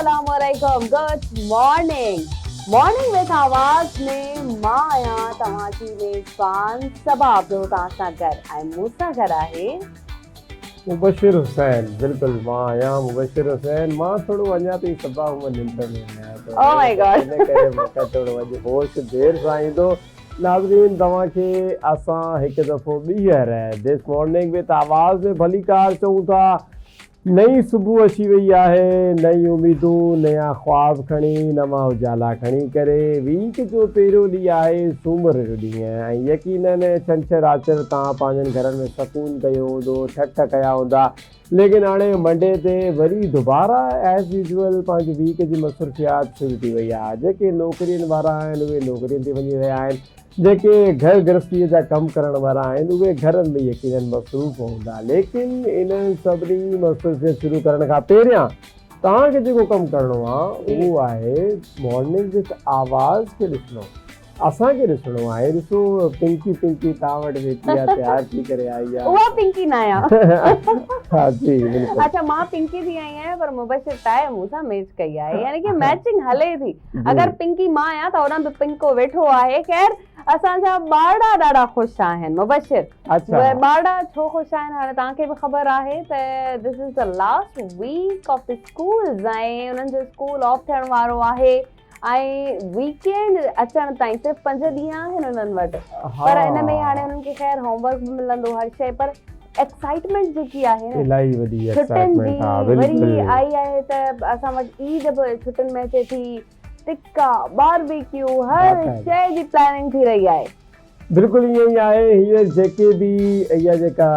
السلام عليڪم good morning morning with آواز ۾ مان آهيان توهان جي ميزبان صبا عبدو توهان سان گڏ ۽ مون سان گڏ آهي مبشر حسين بلڪل مان آهيان مبشر حسين مان ٿورو اڃا تائين صبا هونء ننڊ ۾ آهيان ته او مائي گاڊ ان ڪري مون کي ٿورو اڄ هوش دير سان ايندو ناظرين توهان کي اسان هڪ دفعو ٻيهر this morning with آواز ۾ ڀليڪار چئون ٿا نئين صبح اچي وئي آهي، نئين اميدون، نيا خواب کڻي، نوان اجالا کڻي ڪري، ويڪ جو پهريون ڏينهن آهي، سومر جو ڏينهن ۽ يقينن ڇنڇر آچر توهان پنهنجن گهرن ۾ سڪون ڪيو هوندو، ٺٺ ڪيا هوندا، ليڪن هاڻي منڊي تي وري دوباره ايز يوزوئل پنهنجي ويڪ جي مصروفيات شروع ٿي وئي آهي، جيڪي نوڪرين وارا آهن اهي نوڪرين تي وڃي رهيا آهن، جيڪي گهر گرهستيء جا ڪم ڪرڻ وارا آهن، اهي گهرن ۾ يقيناً مصروف هوندا، ليڪن انهن سڀني مصروفيت شروع ڪرڻ کان پهريان توهان کي جيڪو ڪم ڪرڻو آهي، اهو آهي مارننگ وٿ آواز کي ڏسڻو، اسان کي ڏسڻو آهي، ڏسو پنڪي پنڪي توهان وٽ ويٺي آهي، تيار ٿي ڪري آئي آهي. اها پنڪي نه آهيان. ها جي بلڪل. اڇا مان پنڪي ٿي آئي آهيان پر مبشر ٽائي مون سان ميچ ڪئي آهي يعني ڪي ميچنگ هلي ٿي. اگر پنڪي مان آهيان ته هوڏانهن به پنڪو ويٺو آهي. خير اسان جا ٻارڙا ڏاڍا خوش آهن مبشر. ٻارڙا ڇو خوش آهن هاڻي توهان کي به خبر آهي ته this is the last week of the schools ۽ انهن جو اسڪول آف ٿيڻ وارو آهي ۽ ويڪينڊ اچڻ تائين صرف 5 ڏينهن آهن انهن وٽ پر ان ۾ هاڻي انهن کي خير هوم ورڪ به ملندو هر شيء پر ايڪسائٽمينٽ جيڪي آهي نه الاهي وڏي ڇٽين جي ايڪسائٽمينٽ ها وري بلڪل آئي آهي ته اسان وٽ عيد به ڇٽين ۾ اچي ٿي ٽڪا باربيڪيو هر باقاعده شيء جي پلاننگ ٿي رهي آهي. بلڪل ائين ئي آهي هينئر جيڪي به اها جيڪا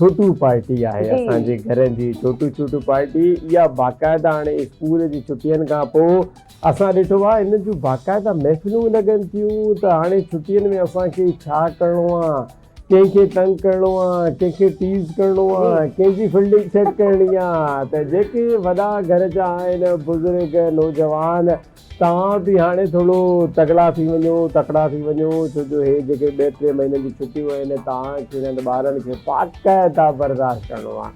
ڇوٽو پارٽي آهي جي اسان جي گهرن جي ڇوٽو ڇوٽو پارٽي اها باقاعده هاڻي اسڪول جي ڇٽين کان پوء اسان ڏٺو آهي انهن جون باقاعده محفلون لڳن ٿيون ته هاڻي ڇٽين ۾ اسان کي ڇا ڪرڻو آهي ڪنهن کي تنگ ڪرڻو آ، ڪنهن کي ٽيز ڪرڻو آ، ڪنهن جي فيلڊنگ سيٽ ڪرڻي آ ته جيڪي وڏا گهر جا آهن بزرگ نوجوان توهان به هاڻي ٿورو تگڙا ٿي وڃو تڪڙا ٿي وڃو ڇو جو هي جيڪي ٻه ٽي مهينن جون ڇٽيون آهن توهان کي هنن ٻارن کي باقاعده برداشت ڪرڻو آ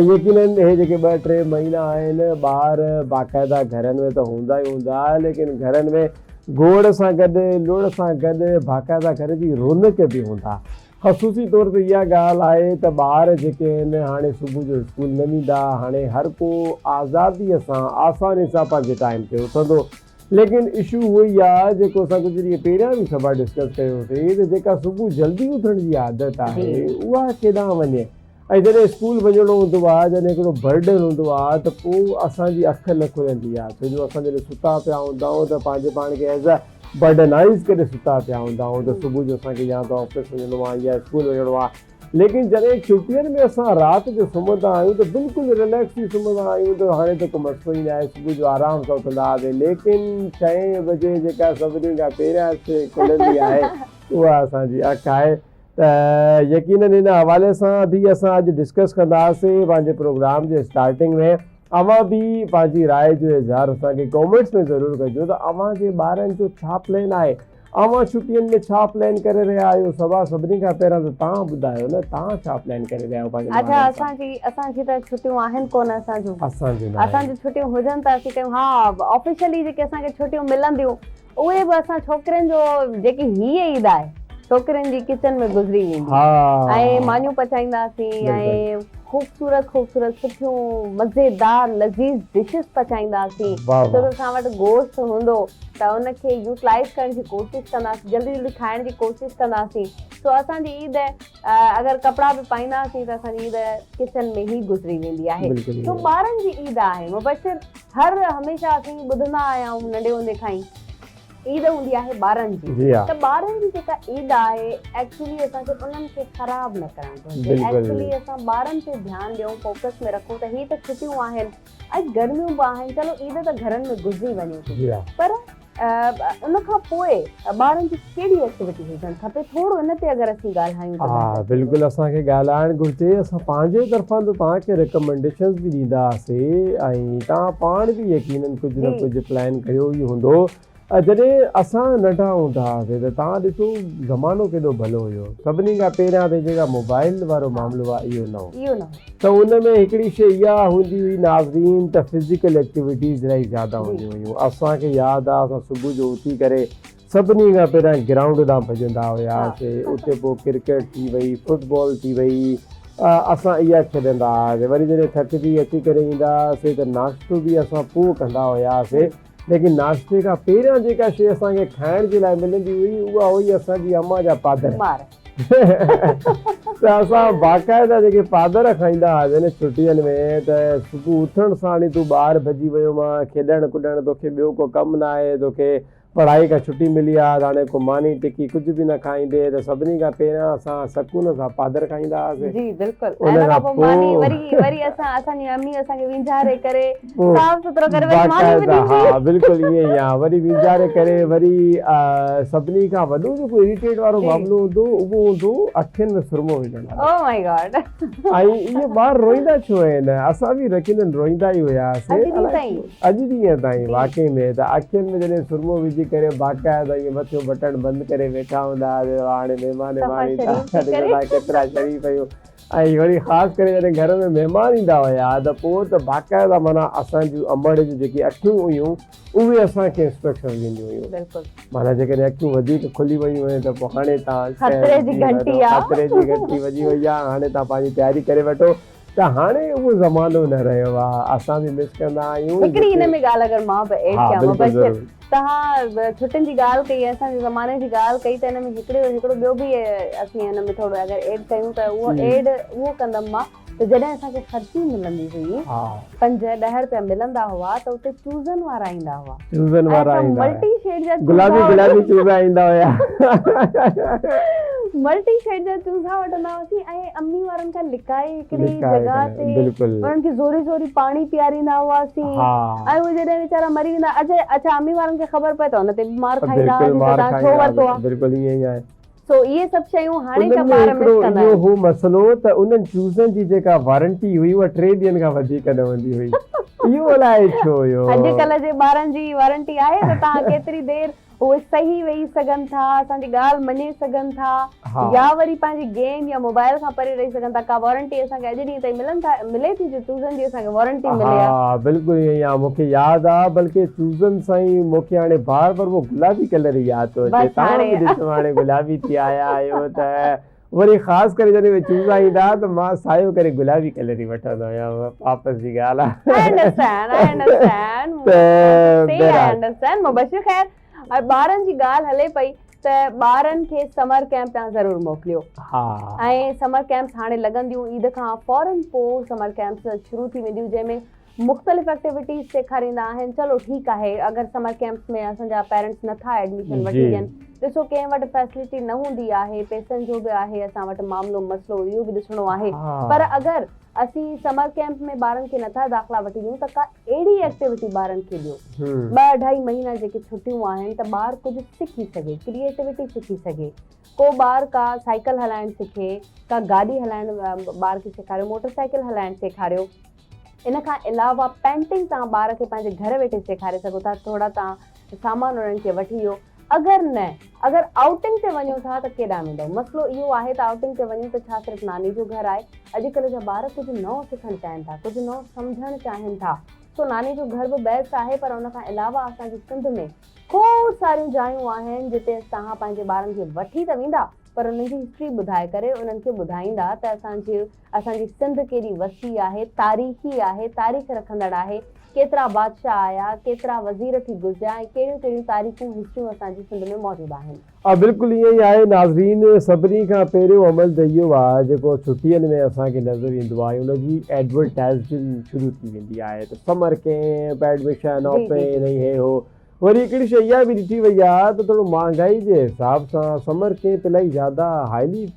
۽ يقينن هي جيڪي ٻه ٽي مهينا آهن ٻار باقاعده گهرن ۾ ته هوندا ئي هوندا ليڪن گهرن ۾ گوڙ سان گڏ لڙ سان گڏ باقاعده گهر جي رونق به هوندا. خصوصي طور تي اها ڳالهه آهي ته ٻار جيڪي آهن هاڻي صبح جو اسڪول نه ويندا، هاڻي هر ڪو آزاديء سان آساني سان پنهنجي ٽائيم تي اٿندو. ليڪن اشو اهو ئي آهي جيڪو اسان ڪجهه ڏينهن پهريان به سڀا ڊسڪس ڪيوسين ته جيڪا صبح جلدي اٿڻ جي عادت آهي اها ڪيڏانهن وڃي. ۽ جڏهن اسڪول وڃڻو هوندو آهي جڏهن هڪڙو برڊن هوندو آهي ته پوء اسان جي اک نه کلندي آهي ڇو جو اسان جڏهن ستا پيا هوندا آهيون ته پنهنجي پاڻ کي ايز اي برڊنائز ڪري ستا پيا هوندا آهيون ته صبح جو اسان کي يا ته آفيس وڃڻو آهي يا اسڪول وڃڻو آهي ليڪن جڏهن ڇٽين ۾ اسان رات جو سمهندا آهيون ته بلڪل رليڪس ٿي سمهندا آهيون ته هاڻي ته ڪو مسئلو ئي ناهي صبح جو آرام سان اٿندا هئاسين ليڪن ڇهين بجي جيڪا سڀني کان پهريان شيء کلندي آهي اها اسان جي اک آهي ته يقينن ان حوالي سان به اسان اڄ ڊسڪس ڪنداسين پنهنجي پروگرام جي اسٽارٽنگ ۾ اوهان به پنهنجي راء جو اظهار اسان کي ڪامينٽس ۾ ضرور ڪجو ته اوهان جي ٻارن جو ڇا پلان آهي اوهان ڇٽين ۾ ڇا پلان ڪري رهيا آهيو صبا سڀني کان پهريان ته توهان ٻڌايو نه توهان ڇا پلان ڪري رهيا آهيو پنهنجي اڇا ٻارن سان اسان جي اسان جي ته ڇٽيون آهن ڪونه اسان جون اسان جون نه اسان آهن جون ڇٽيون هجن ته اسين ڪيون ها آفيشلي جيڪي اسان کي ڇٽيون ملنديون اهي به اسان ڇوڪرين جو جيڪي هيء عيد آهي ڇوڪرين جي ڪچن ۾ گذري ويندي ۽ مانيون پچائينداسين ۽ خوبصورت خوبصورت سٺيون مزيدار لذيذ ڊشز پچائينداسين ڇو ته اسان وٽ گوشت هوندو ته ان کي يوٽلائز ڪرڻ جي ڪوشش ڪنداسين جلدي جلدي کائڻ جي ڪوشش ڪنداسين سو اسان جي عيد اگر ڪپڙا به پائينداسين ته اسان جي عيد ڪچن ۾ ئي گذري ويندي آهي سو ٻارن جي عيد آهي مبشر هر هميشه اسين ٻڌندا آيا آهيون ننڍي هوندي کان ئي عيد هوندي آهي ٻارن جي جي ها ته ٻارن جي جيڪا عيد آهي ايڪچولي اسان کي انهن کي خراب نه ڪرڻ گهرجي بلڪل ايڪچولي اسان ٻارن تي ڌيان ڏيون فوڪس ۾ رکون ته هي ته ڇٽيون آهن ۽ گرميون به آهن چلو عيد ته گهرن ۾ گذري وڃي ٿي جي ها پر ان کان پوء ٻارن جي ڪهڙي ايڪٽيوٽي هجڻ کپي ٿورو ان تي اگر اسين ڳالهايون ته ها بهتر ٿيندو. بلڪل اسان کي ڳالهائڻ گهرجي اسان پنهنجي طرفان ته توهان کي ريڪمينڊيشنز به ڏيندا هئاسي ۽ توهان پاڻ به يقينن ڪجهه نه جي ڪجهه پلان ڪيو ئي هوندو. جڏهن اسان ننڍا هوندا هئاسين ته توهان ڏسو زمانو ڪيڏو ڀلو هيو. سڀني کان پهريان ته جيڪا موبائل وارو معاملو آهي اهو نه هو ته ان ۾ هڪڙي شيء اها هوندي هئي ناظرين ته فزيڪل ايڪٽيوٽيز الاهي زياده هونديون هيون. اسان کي ياد آهي اسان صبح جو اٿي ڪري سڀني کان پهريان گرائونڊ ڏانهن ڀڄندا هياسين اتي پوء ڪرڪيٽ ٿي وئي فٽ بال ٿي وئي اسان اها کيڏندا هئاسين وري جڏهن ٿڪجي اچي ڪري ايندا هئاسين ته ناشتو به اسان پوء ڪندا هياسين ليڪن ناشتي کان پهريان جيڪا شيء اسان کي کائڻ جي لاء ملندي هئي اها هئي اسان جي امان جا پادر ته اسان باقاعده جيڪي پادر کائيندا هئاسين نه ڇٽين ۾ ته صبح اٿڻ ساڻ ئي تون ٻاهر ڀڄي ويو مان کيڏڻ ڪڏڻ توکي ٻيو ڪو ڪم ناهي توکي پڙهائي کان ڇٽي ملي آ ته هاڻي ڪو ماني ٽڪي ڪجهه به نه کائيندي ته سڀني کان پهريان اسان سڪون سان پادر کائيندا هئاسين. جي بلڪل ۽ ان کان پوء ماني وري وري اسان اسان جي امي اسان کي وينجهاري ڪري صاف سٿرو ڪري وري ماني به ڏيندي ها بلڪل ائين ئي آ وري وينجهاري ڪري وري سڀني کان وڏو جيڪو اريٽيٽ وارو معاملو هوندو هو اهو هوندو هو اکين ۾ سرمو وجهڻ وارو. او مائي گاڊ. ۽ اهي ٻار روئيندا ڇو آهن اسان به يقينن روئيندا ئي هياسين. اڄ ڏينهن تائين. اڄ ڏينهن تائين واقعي ۾ ته اکين ۾ جڏهن سرمو وجهي ڪري باقاعده ائين مٿيون بٽڻ بند ڪري ويٺا هوندا هئاسين ته هاڻي مهمان وهمان ايندا ڏسو ٿا ڪيترا شريف آهيون ۽ وري خاص ڪري جڏهن گهر ۾ مهمان ايندا هيا ته پوء ته باقاعده معنيٰ اسان جون امڙ جون جيڪي اکيون هيون اهي اسان کي انسٽرڪشن ڏينديون هيون معنيٰ جيڪڏهن اکيون وڌيڪ کلي ويون هيون ته پوء هاڻي توهان خطري جي گهنٽي آ خطري جي گهنٽي وڄي وئي آ هاڻي توهان پنهنجي تياري ڪري وٺو ته هاڻي اهو زمانو نه رهيو آ اسان به مس ڪندا آهيون هڪڙي هن ۾ ڳالهه اگر مان به ايڊ ڪيان مبشر توهان ڇٽين جي ڳالهه ڪئي اسان جي زماني جي ڳالهه ڪئي ته هن ۾ هڪڙو هڪڙو ٻيو به اسين هن ۾ ٿورو اگر ايڊ ڪيون ته اهو ايڊ اهو ڪندم مان ته جڏهن اسان کي خرچي ملندي هئي 5 10 روپيا ملندا هئا ته اتي چوزن وارا ايندا هئا چوزن وارا ايندا هئا ملٽي شيڊ جا گلابي گلابي چوزا ايندا هيا. ملٽي شيڊ جا چوزا وٺندا هئاسين ۽ امي وارن کان لڪائي هڪڙي جڳهه تي انهن کي زوري زوري پاڻي پياريندا هئاسين ۽ اهي جڏهن ويچارا مري ويندا اچا اڇا امي وارن کي خبر پئي ته ان تي به مار کائيندا هئاسين ته توهان ڇو ورتو آهي. بلڪل ائين ئي آهي. سو اهي سڀ شيون هاڻي جا ٻار مس ڪندا آهن. اهو هو مسئلو ته انهن چوزن جي جيڪا وارنٽي هئي اها 3 ڏينهن کان وڌيڪ نه هوندي هئي. اهو الائي ڇو هيو. اڄڪلهه جي ٻارن جي وارنٽي آهي ته توهان ڪيتري دير اهي صحيح ويهي سگهن ٿا، اسان جي ڳالهه مڃي سگهن ٿا يا وري پنهنجي گيم يا موبائل کان پري رهي سگهن ٿا. ڪا وارنٽي اسان کي اڄ ڏينهن تائين ملن ٿا ملي ٿي جو چوزن جي اسان کي وارنٽي ملي آ. ها بلڪل ائين ئي آ مون کي ياد آ بلڪه چوزن سان ئي مون کي هاڻي بار بار اهو گلابي ڪلر ئي ياد ٿو اچي بس توهان هاڻي به ڏسو هاڻي گلابي ٿي آيا آهيو ته وري خاص ڪري جڏهن اهي چوزا ايندا ها ته مان سايو ڪري گلابي ڪلر ئي وٺندو هيم واپس جي ڳالهه آ. I understand I understand ته سي آء بهرحال. انڊرسٽينڊ مبشر خير ٻارن جي ڳالهه هلي پئي ته ٻارن کي سمر ڪيمپ ڏانهن ضرور موڪليو ۽ سمر ڪيمپس هاڻي لڳنديون عيد کان فورن پوء سمر ڪيمپس شروع ٿي وينديون جنهن ۾ مختلف ايڪٽيوٽيز سيکاريندا آهن چلو ٺيڪ آهي اگر سمر ڪيمپس ۾ اسان جا پيرنٽس نٿا ايڊميشن وٺي ڏين ڏسو ڪنهن وٽ فيسلٽي نه هوندي آهي پيسن جو به آهي اسان وٽ معاملو مسئلو اهو به ڏسڻو آهي پر اگر اسين سمر ڪيمپ ۾ ٻارن کي نٿا داخلا وٺي ڏيون ته ڪا اهڙي ايڪٽيوٽي ٻارن کي ڏيو ٻه اڍائي مهينا جيڪي ڇٽيون آهن ته ٻار ڪجهه سکي سگهي ڪريئيٽوٽي سکي سگهي ڪو ٻار ڪا سائيڪل هلائڻ سکي ڪا گاڏي هلائڻ ٻار کي سيکاريو موٽر سائيڪل هلائڻ سيکاريو ان کان علاوه پينٽنگ توهان ٻار کي پنهنجي گهر ويٺي سيکاري سگهو ٿا ٿورا توهان سامان انهن کي وٺي ڏيو اگر نه اگر آئوٽنگ تي وڃو ٿا ته ڪيڏانهن ويندؤ؟ مسئلو اهو آهي ته آئوٽنگ تي وڃون ته ڇا صرف ناني جو گهر آهي؟ اڄڪلهه جا ٻار ڪجهه نئون سکڻ چاهين ٿا، ڪجهه نئون سمجهڻ چاهين ٿا. سو ناني جو گهر به بيسٽ آهي پر ان کان علاوه اسان جي سنڌ ۾ کوڙ ساريون جايون آهن جتي توهان پنهنجي ٻارن کي وٺي ته ويندا پر انهن جي هسٽري ٻڌائي ڪري انهن کي ٻڌائيندا ته اسان جي اسان جي سنڌ ڪيڏي وسيع آهي، تاريخي آهي، تاريخ رکندڙ آهي، ڪيترا بادشاهه آيا، ڪيترا وزير ٿي گذريا ۽ ڪهڙيون ڪهڙيون تاريخون هسٽريون اسان جي سنڌ ۾ موجود آهن. ها بلڪل ائين ئي آهي ناظرين سڀني کان پهريون عمل ته اهو آهي جيڪو ڇٽين ۾ اسان کي نظر ايندو آهي ان جي ايڊورٽائزنگ شروع ٿي ويندي آهي ته سمر ڪيمپ ايڊميشن اوپن ۽ هي هو وري هڪڙي شيء اها به ڏٺي وئي آهي ته ٿورو مهانگائي جي حساب سان سمر ڪيمپ الاهي زياده هائلي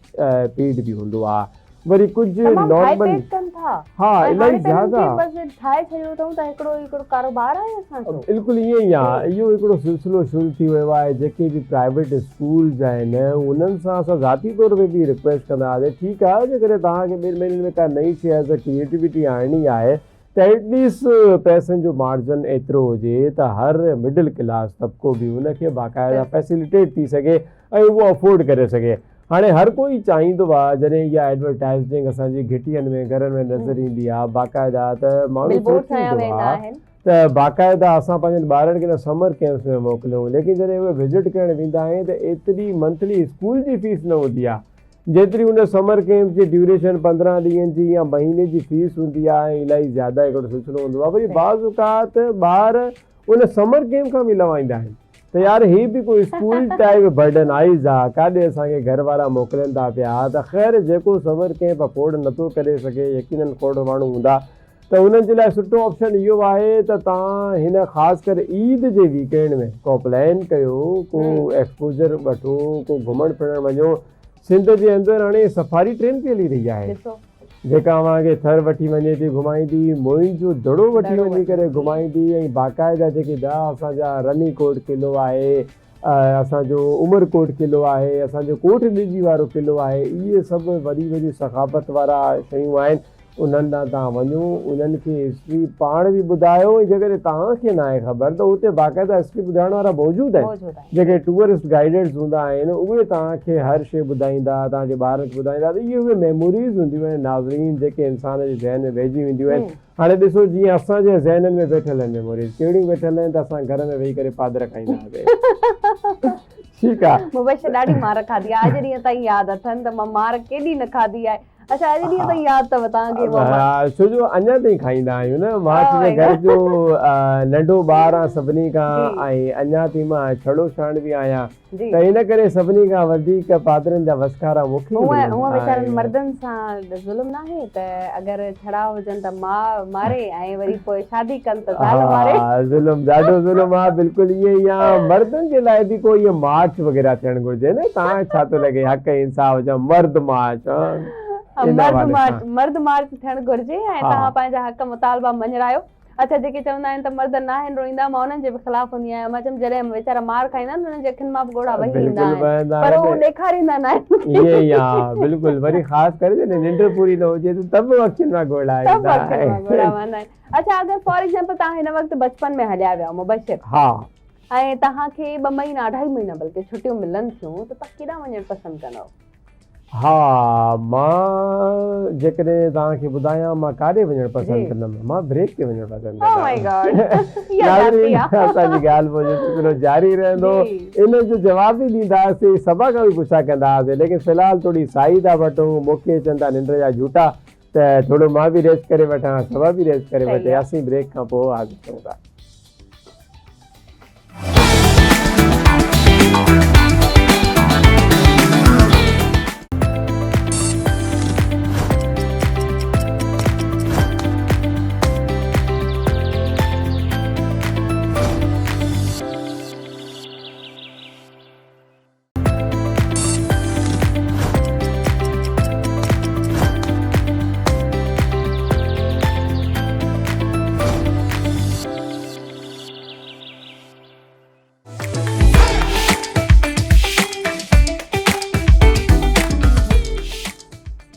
پيڊ به هوندو آهي وري ڪجهه تمام هائي نارمل پيڊ ڪن ٿا ها ۽ الاهي هاڻي ته انهن زياده کي بس ٺاهي ڇڏيو اٿئون ته هڪڙو هڪڙو ڪاروبار آهي اسان جو. بلڪل ائين ئي آهي اهو هڪڙو سلسلو شروع ٿي ويو آهي جيڪي به پرائيويٽ اسڪولز آهن انهن سان اسان ذاتي طور تي به رڪويسٽ ڪندا هئاسين ٺيڪ آهي جيڪڏهن توهان کي ٻن مهينن ۾ ڪا نئين شيء ايز اي ڪريئيٽوٽي آڻڻي آهي. ته ايٽ ليسٽ پئسن جو مارجن ايترو هجي ته هر مڊل ڪلاس طبقو به ان کي باقاعده فيسليٽيٽ ٿي سگهي ۽ اهو افورڊ ڪري سگهي. هاڻي هر ڪوئي چاهيندو آ جڏهن اها ايڊورٽائزنگ اسان جي گهٽين ۾ گهرن ۾ نظر ايندي آ باقاعده ته ماڻهو سوچيندو آ ته باقاعده اسان پنهنجن ٻارن کي نه سمر ڪيمپس ۾ موڪليون ليڪن جڏهن اهي وزٽ ڪرڻ ويندا آهن ته ايتري منٿلي اسڪول جي فيس نه هوندي آ جيتري ان سمر ڪيمپ جي ڊيوريشن 15 ڏينهن جي يا مهيني جي فيس هوندي آ ۽ الائي زياده هڪڙو سلسلو هوندو آ وري بعض اوقات ٻار ان سمر ڪيمپ کان به لوائيندا آهن ته يار هي به ڪو اسڪول ٽائيپ برڊن آئيز آ ڪاڏي اسان کي گهر وارا موڪلين ٿا پيا ته خير جيڪو سمر ڪيمپ افورڊ نٿو ڪري سگهي يقينن کوڙ ماڻهو هوندا ته انهن جي لاء سٺو آپشن اهو آهي ته توهان هن خاص ڪري عيد جي ويڪ اينڊ ۾ ڪو پلان ڪيو ڪو ايڪسپوزر وٺو ڪو گهمڻ ڦرڻ وڃو سنڌ جي اندر هاڻي سفاري ٽرين پئي هلي رهي آهي جيڪا اوهان کي ٿر وٺي وڃي ٿي گهمائيندي موئن جو دڙو وٺي وڃي ڪري گهمائيندي ۽ باقاعده جيڪي ٻيا اسان جا رني ڪوٽ قلعو آهي اسان جو عمر ڪوٽ قلعو آهي اسان جو ڪوٽ ڏيجي وارو قلعو آهي اهي سڀ وڏي وڏي ثقافت وارا شيون آهن انهن ڏانهن توهان وڃو، انهن کي هسٽري پاڻ به ٻڌايو ۽ جيڪڏهن توهان کي ناهي خبر ته اتي باقاعده هسٽري ٻڌائڻ وارا موجود آهن، جيڪي ٽوئرسٽ گائيڊرز هوندا آهن اهي توهان کي هر شيء ٻڌائيندا، توهان جي ٻارن کي ٻڌائيندا ته اهي اهي ميموريز هونديون آهن ناظرين جيڪي انسان جي ذهن ۾ ويهجي وينديون آهن. هاڻي ڏسو جيئن اسان جي ذهنن ۾ ويٺل آهن ميموريز ڪهڙيون ويٺل آهن ته اسان گهر ۾ ويهي ڪري پادر کائيندا هئاسين. ٺيڪ آهي. مبشر ڏاڍي مار کاڌي آهي اڄ ڏينهن تائين ياد اٿن ته مان مار ڪيڏي نه کاڌي آهي. اڇا اڄ ڏينهن تائين ياد اٿو توهان کي اها ها ڇو جو اڃا تائين کائيندا آهيون نه مان ڇو جو گهر جو ننڍو ٻار آهيان سڀني کان ۽ اڃا تائين مان ڇڙو ڇاڻ به آهيان ته ان ڪري سڀني کان وڌيڪ پادرن جا وسڪارا مون کي ئي ملندا هونء ويچارن مردن سان ظلم ناهي ته اگر ڇڙا هجن ته ماء ماري ۽ وري پوء شادي ڪن ته زال ماري. ها ظلم ڏاڍو ظلم آ بلڪل ائين ئي آ مردن جي لاء به ڪو ائين مارچ وغيره ٿيڻ گهرجي نه توهان کي ڇا ٿو لڳي حق ۽ انصاف جا مرد مارچ ان حوالي سان مرد مارچ ٿيڻ گهرجي ۽ توهان پنهنجا حق مطالبا مڃرايو. اڇا جيڪي چوندا آهن ته مرد ناهن روئيندا مان انهن جي به خلاف هوندي آهيان مان چيم جڏهن ويچارا مار کائيندا آهن انهن جي اکين مان به ڳوڙها وهي ايندا آهن پر هو ڏيکاريندا ناهن. ائين ئي آ بلڪل وري خاص ڪري جڏهن ننڊ پوري نه هجي ته ته به اکين مان ڳوڙها ايندا آهن. اڇا اگر فار ايگزامپل توهان هن وقت بچپن ۾ هليا ويا مبشر ها ۽ توهان کي 2 مهينا اڍائي مهينا بلڪه ڇٽيون ملن ٿيون ته توهان ڪيڏانهن وڃڻ پسند ڪندؤ؟ ها مان جيڪڏهن توهان کي ٻڌايان مان ڪاڏي وڃڻ پسند ڪندم مان بريڪ تي وڃڻ پسند ڪندم. ناظرين اسان جي ڳالهه ٻولهه جو سلسلو جاري رهندو ان جو جواب به ڏينداسين صبا کان به پڇا ڪنداسين ليڪن في الحال ٿوري سائي ٿا وٺون مون کي اچن ٿا ننڊ جا جهوٽا ته ٿورو مان به ريسٽ ڪري وٺان صبا به ريسٽ ڪري وٺي اسين بريڪ کان پوء حاضر ٿيون ٿا.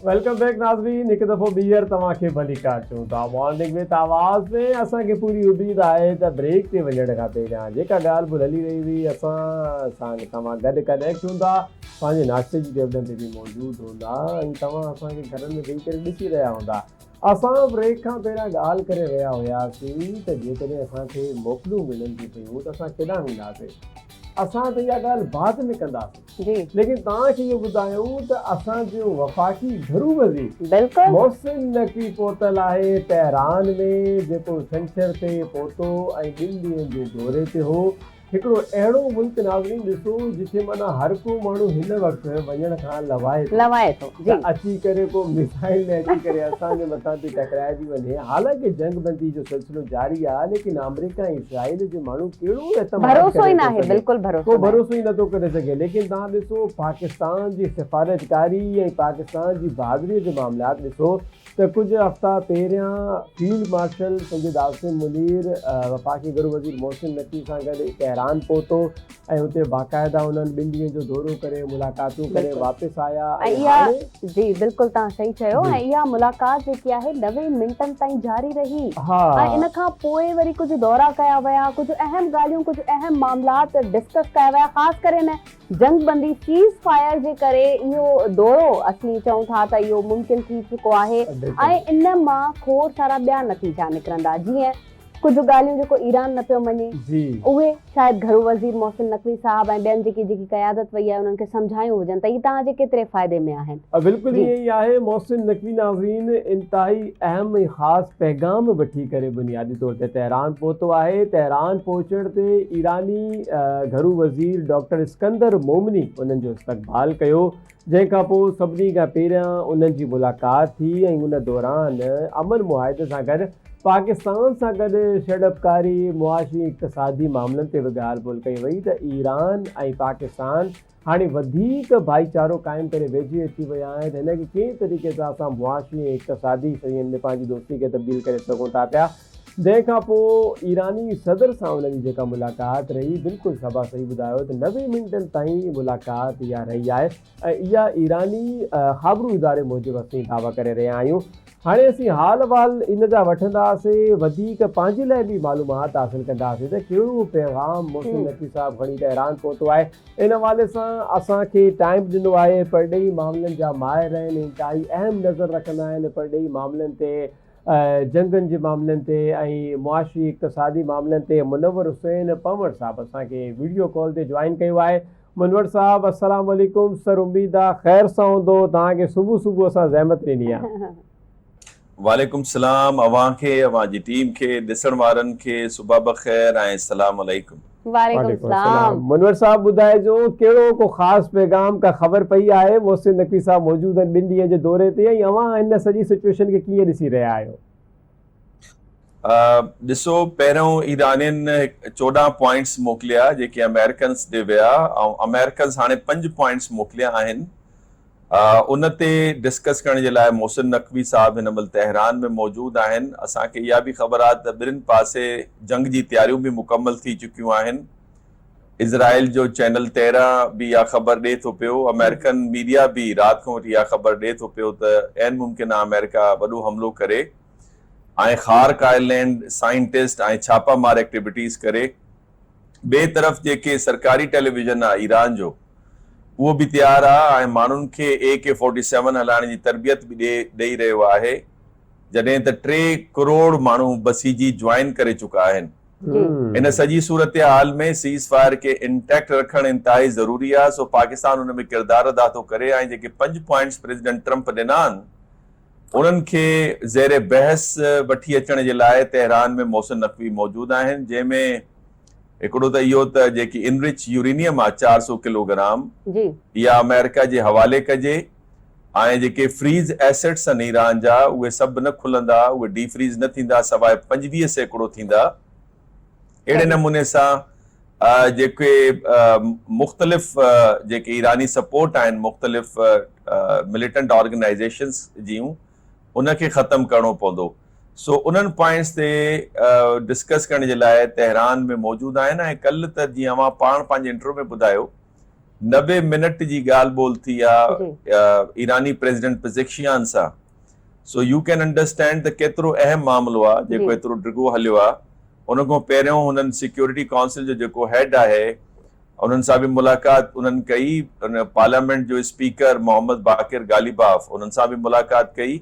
Welcome back ناظرين هڪ دفعو ٻيهر توهان کي ڀليڪار چئون ٿا مارننگ وٿ آواز ۾ اسان کي پوري اميد آهي ته بريڪ تي وڃڻ کان پهريان جيڪا ڳالهه ٻولهه هلي رهي هئي اسان سان توهان گڏ ڪنيڪٽ هوندا پنهنجي ناشتي جي ٽيبلن تي به موجود هوندا ۽ توهان اسان کي گهرن ۾ ويهي ڪري ڏسي رهيا هوندا اسان بريڪ کان پهريان ڳالهه ڪري رهيا هياسين ته جيڪڏهن اسان کي موڪلون ملن ٿيون پيون ته اسان ڪيڏانهن وينداسين. اسان ته اها ڳالهه بعد ۾ ڪنداسين. ليڪن توهان کي اهو ٻڌايون ته اسان جو وفاقي گهرو وزير محسن نقوي پهتل آهي تهران ۾ جيڪو ڇنڇر تي پهتو ۽ ٻن ڏينهن جي دوري تي هو. هڪڙو اهڙو ملڪ ناظرين ڏسو جتي معنيٰ هر ڪو ماڻهو هن وقت وڃڻ کان لوائي ٿو لوائي ٿو ته اچي ڪري ڪو ميزائل نه اچي ڪري اسان جي مٿان ٿي ٽڪرائجي وڃي حالانڪه جنگ بندي جو سلسلو جاري آهي ليڪن آمريڪا ۽ اسرائيل جي ماڻهو ڪهڙو اعتماد ڀروسو ئي ناهي بلڪل ڀروسو ڪو ڀروسو ئي نٿو ڪري سگهي ليڪن توهان ڏسو پاڪستان جي سفارتڪاري ۽ پاڪستان جي بهادري جو معاملات ڏسو. ته ڪجهه هفتا پهريان فيلڊ مارشل سيد عاصم منير وفاقي گهرو وزير محسن نقوي سان گڏ تهران پهتو ۽ اتي باقاعده انهن ٻن ڏينهن جو دورو ڪري ملاقاتون ڪري واپس آيا ۽ هاڻي جي بلڪل توهان صحيح چيو ۽ اها ملاقات جيڪي آهي 90 منٽن تائين جاري رهي ۽ ان کان پوء وري ڪجهه دورا ڪيا ويا ڪجهه اهم ڳالهيون ڪجهه اهم معاملات ڊسڪس ڪيا ويا خاص ڪري ان جنگ بندي، سيز فائر، جي ڪري اهو دورو اسين چئون ٿا ته اهو ممڪن ٿي چڪو آهي ۽ ان مان کوڙ سارا ٻيا نتيجا نڪرندا جيئن ڪجهه ڳالهيون جيڪو ايران نه پيو مڃي اهي شايد گهرو وزير محسن نقوي صاحب ۽ ٻين جيڪي جيڪي قيادت وئي آهي انهن کي سمجهايون هجن ته هي توهان جي ڪيتري فائدي ۾ آهن. بلڪل ائين ئي آهي محسن نقوي ناظرين انتهائي اهم ۽ خاص پيغام وٺي ڪري بنيادي طور تي تهران پهتو آهي، تهران پهچڻ تي ايراني گهرو وزير ڊاڪٽر اسڪندر مومني انهن جو استقبال ڪيو، جنهن کانپوء سڀني کان پهريان انهن جي ملاقات ٿي ۽ ان دوران امن معاهدي سان گڏ پاڪستان سان گڏ سيڙپڪاري، معاشي اقتصادي معاملن تي به ڳالهه ٻولهه ڪئي وئي ته ايران ۽ پاڪستان هاڻي وڌيڪ ڀائيچارو قائم ڪري ويجهي اچي ويا آهن ته هن کي ڪنهن طريقي سان اسان معاشي ۽ اقتصادي شين ۾ پنهنجي دوستي کي تبديل ڪري سگهون ٿا پيا جنهن کان پوء ايراني صدر سان انهن جي جيڪا ملاقات رهي بلڪل صبا صحيح ٻڌايو ته 90 منٽن تائين ملاقات اها رهي آهي ۽ اها ايراني خابرو اداري موجب اسين دعويٰ ڪري رهيا آهيون هاڻي اسين حال احوال ان جا وٺنداسين وڌيڪ پنهنجي لاء به معلومات حاصل ڪنداسين ته ڪهڙو پيغام محسن نقوي صاحب کڻي تهران پهتو آهي ان حوالي سان اسان کي ٽائيم ڏنو آهي پرڏيهي معاملن جا ماهر آهن انتهائي اهم نظر رکندا آهن پرڏيهي معاملن تي جنگن جي معاملن تي ۽ معاشي اقتصادي معاملن تي منور حسين پنهور صاحب اسان کي ويڊيو ڪال تي جوائن ڪيو آهي منور صاحب السلام عليڪم سر اميد آ خير سان هوندو توهان کي صبح صبح اسان زحمت ڏني آ. وعليڪم السلام اوهان کي اوهان جي ٽيم کي ڏسڻ وارن کي صبح بخير ۽ السلام عليڪم. وعليڪم السلام. منور صاحب ٻڌائجو ڪهڙو ڪو خاص پيغام ڪا خبر پئي آهي محسن نقوي صاحب موجود آهن ٻن ڏينهن جي دوري تي ۽ اوهان هن سڄي سچوئيشن کي ڪيئن ڏسي رهيا آهيو. ڏسو پهريون ايرانين 14 پوائنٽس موڪليا جيڪي آمريڪنس ڏي ويا ۽ آمريڪنس هاڻي 5 پوائنٽس موڪليا آهن ان تي ڊسڪس ڪرڻ جي لاء محسن نقوي صاحب هن مهل تهران ۾ موجود آهن اسان کي اها به خبر آهي ته ٻنهين پاسي جنگ جي تياريون به مڪمل ٿي چڪيون آهن اسرائيل جو چينل 13 به اها خبر ڏي ٿو پيو آمريڪن ميڊيا به رات کان وٺي اها خبر ڏي ٿو پيو ته عين ممڪن آهي آمريڪا وڏو حملو ڪري ۽ خارڪ آئلينڊ سائنٽسٽ ۽ ڇاپا مار ايڪٽيوٽيز ڪري ٻئي طرف جيڪي سرڪاري ٽيليويزن آ ايران جو اهو به تيار آ ۽ ماڻهن کي اي ڪي فورٽي سيون هلائڻ جي تربيت به ڏي ڏئي رهيو آهي جڏهن ته 3 ڪروڙ ماڻهو بسيجي جوائن ڪري چڪا آهن ان سڄي صورتحال ۾ سيز فائر کي انٽيڪٽ رکڻ انتهائي ضروري آ سو پاڪستان ان ۾ ڪردار ادا ٿو ڪري ۽ جيڪي 5 پوائنٽس پريزيڊنٽ ٽرمپ ڏنا آهن انهن کي زير بحث وٺي اچڻ جي لاء تهران ۾ محسن نقوي موجود آهن جنهن ۾ هڪڙو ته اهو ته جيڪي انرچ يورينيم آهي 400 ڪلو گرام اها آمريڪا جي حوالي ڪجي ۽ جيڪي فريز ايسيٽس آهن ايران جا اهي سڀ نه کلندا اهي ڊي فريز نه ٿيندا سواء 25% ٿيندا اهڙي نموني سان جيڪي مختلف جيڪي ايراني سپورٽ آهن مختلف مليٽنٽ آرگنائيزيشنز جون ان کي ختم ڪرڻو پوندو سو انهن پوائنٽس تي ڊسڪس ڪرڻ جي لاء تهران ۾ موجود آهن ۽ ڪلهه ته جيئن اوهان پاڻ پنهنجي انٽرويو ۾ ٻڌايو 90 منٽ جي ڳالهه ٻولهه ٿي آ ايراني پريزيڊنٽ پزيڪشيان سان سو you can understand ته ڪيترو اهم معاملو آ جيڪو ايترو ڊگهو هليو آ ان کان پهريون هنن سيڪيورٽي ڪائونسل جو جيڪو هيڊ آهي انهن سان به ملاقات انهن ڪئي ان پارليامينٽ جو اسپيڪر محمد باقر غاليباف انهن سان به ملاقات ڪئي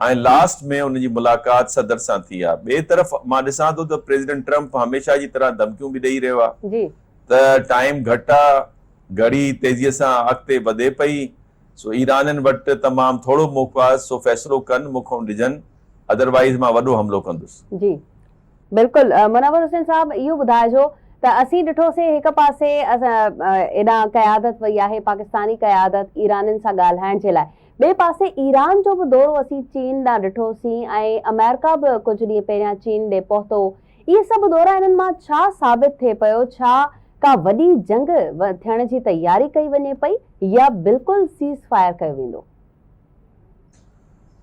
۽ لاسٽ ۾ ان جي ملاقات صدر سان ٿي آ ٻئي طرف مان ڏسان ٿو ته پريزيڊنٽ ٽرمپ هميشه جي طرح ڌمڪيون به ڏئي رهيو آ ته ٽائيم گهٽ آ گهڙي تيزي سان اڳتي وڌي پئي سو ايرانين وٽ تمام ٿورو موقعو آهي سو فيصلو ڪن مون کان ڊڄن ادروائيز مان وڏو حملو ڪندس. جي بلڪل منور حسين صاحب اهو ٻڌائجو ته اسين ڏٺوسين هڪ پاسي ايڏانهن قيادت وئي آهي پاڪستاني قيادت ايرانين سان ڳالهائڻ جي لاء ٻئي پاسي ايران جو به دورو اسين چين ڏانهن ڏٺوسين ۽ آمريڪا به ڪجهه ڏينهن پهريان چين ڏي پهتو اهي سڀ دورا انهن مان ڇا ثابت ٿئي پيو ڇا ڪا وڏي جنگ ٿيڻ جي تياري ڪئي وڃي پئي يا بلڪل سيز فائر ڪيو ويندو؟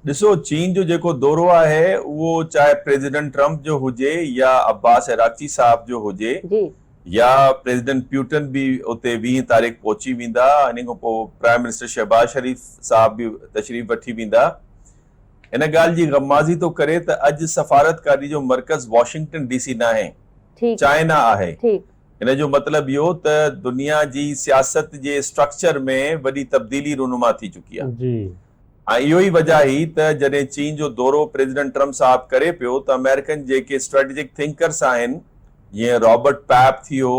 ڏسو چين جو جيڪو دورو آهي اهو چاهي پريزيڊنٽ ٽرمپ جو هجي يا عباس عراقچي صاحب جو هجي يا پريزيڊنٽ پيوٽن به اتي 20 تاريخ پهچي ويندا ان کان پوء پرائم منسٽر شهباز شريف صاحب به تشريف وٺي ويندا. ان ڳالهه جي غمازي ٿو ڪري ته اڄ سفارتڪاري جو مرڪز واشنگٽن ڊي سي ناهي چائنا آهي. ان جو مطلب اهو ته دنيا جي سياست جي اسٽرڪچر ۾ وڏي تبديلي رونما ٿي چڪي آهي ۽ اهو ئي وجه هئي ته جڏهن چين جو دورو پريزيڊنٽ ٽرمپ صاحب ڪري پيو ته آمريڪن جيڪي اسٽريٽجڪ ٿنڪرس آهن جيئن رابرٽ پيپ ٿيو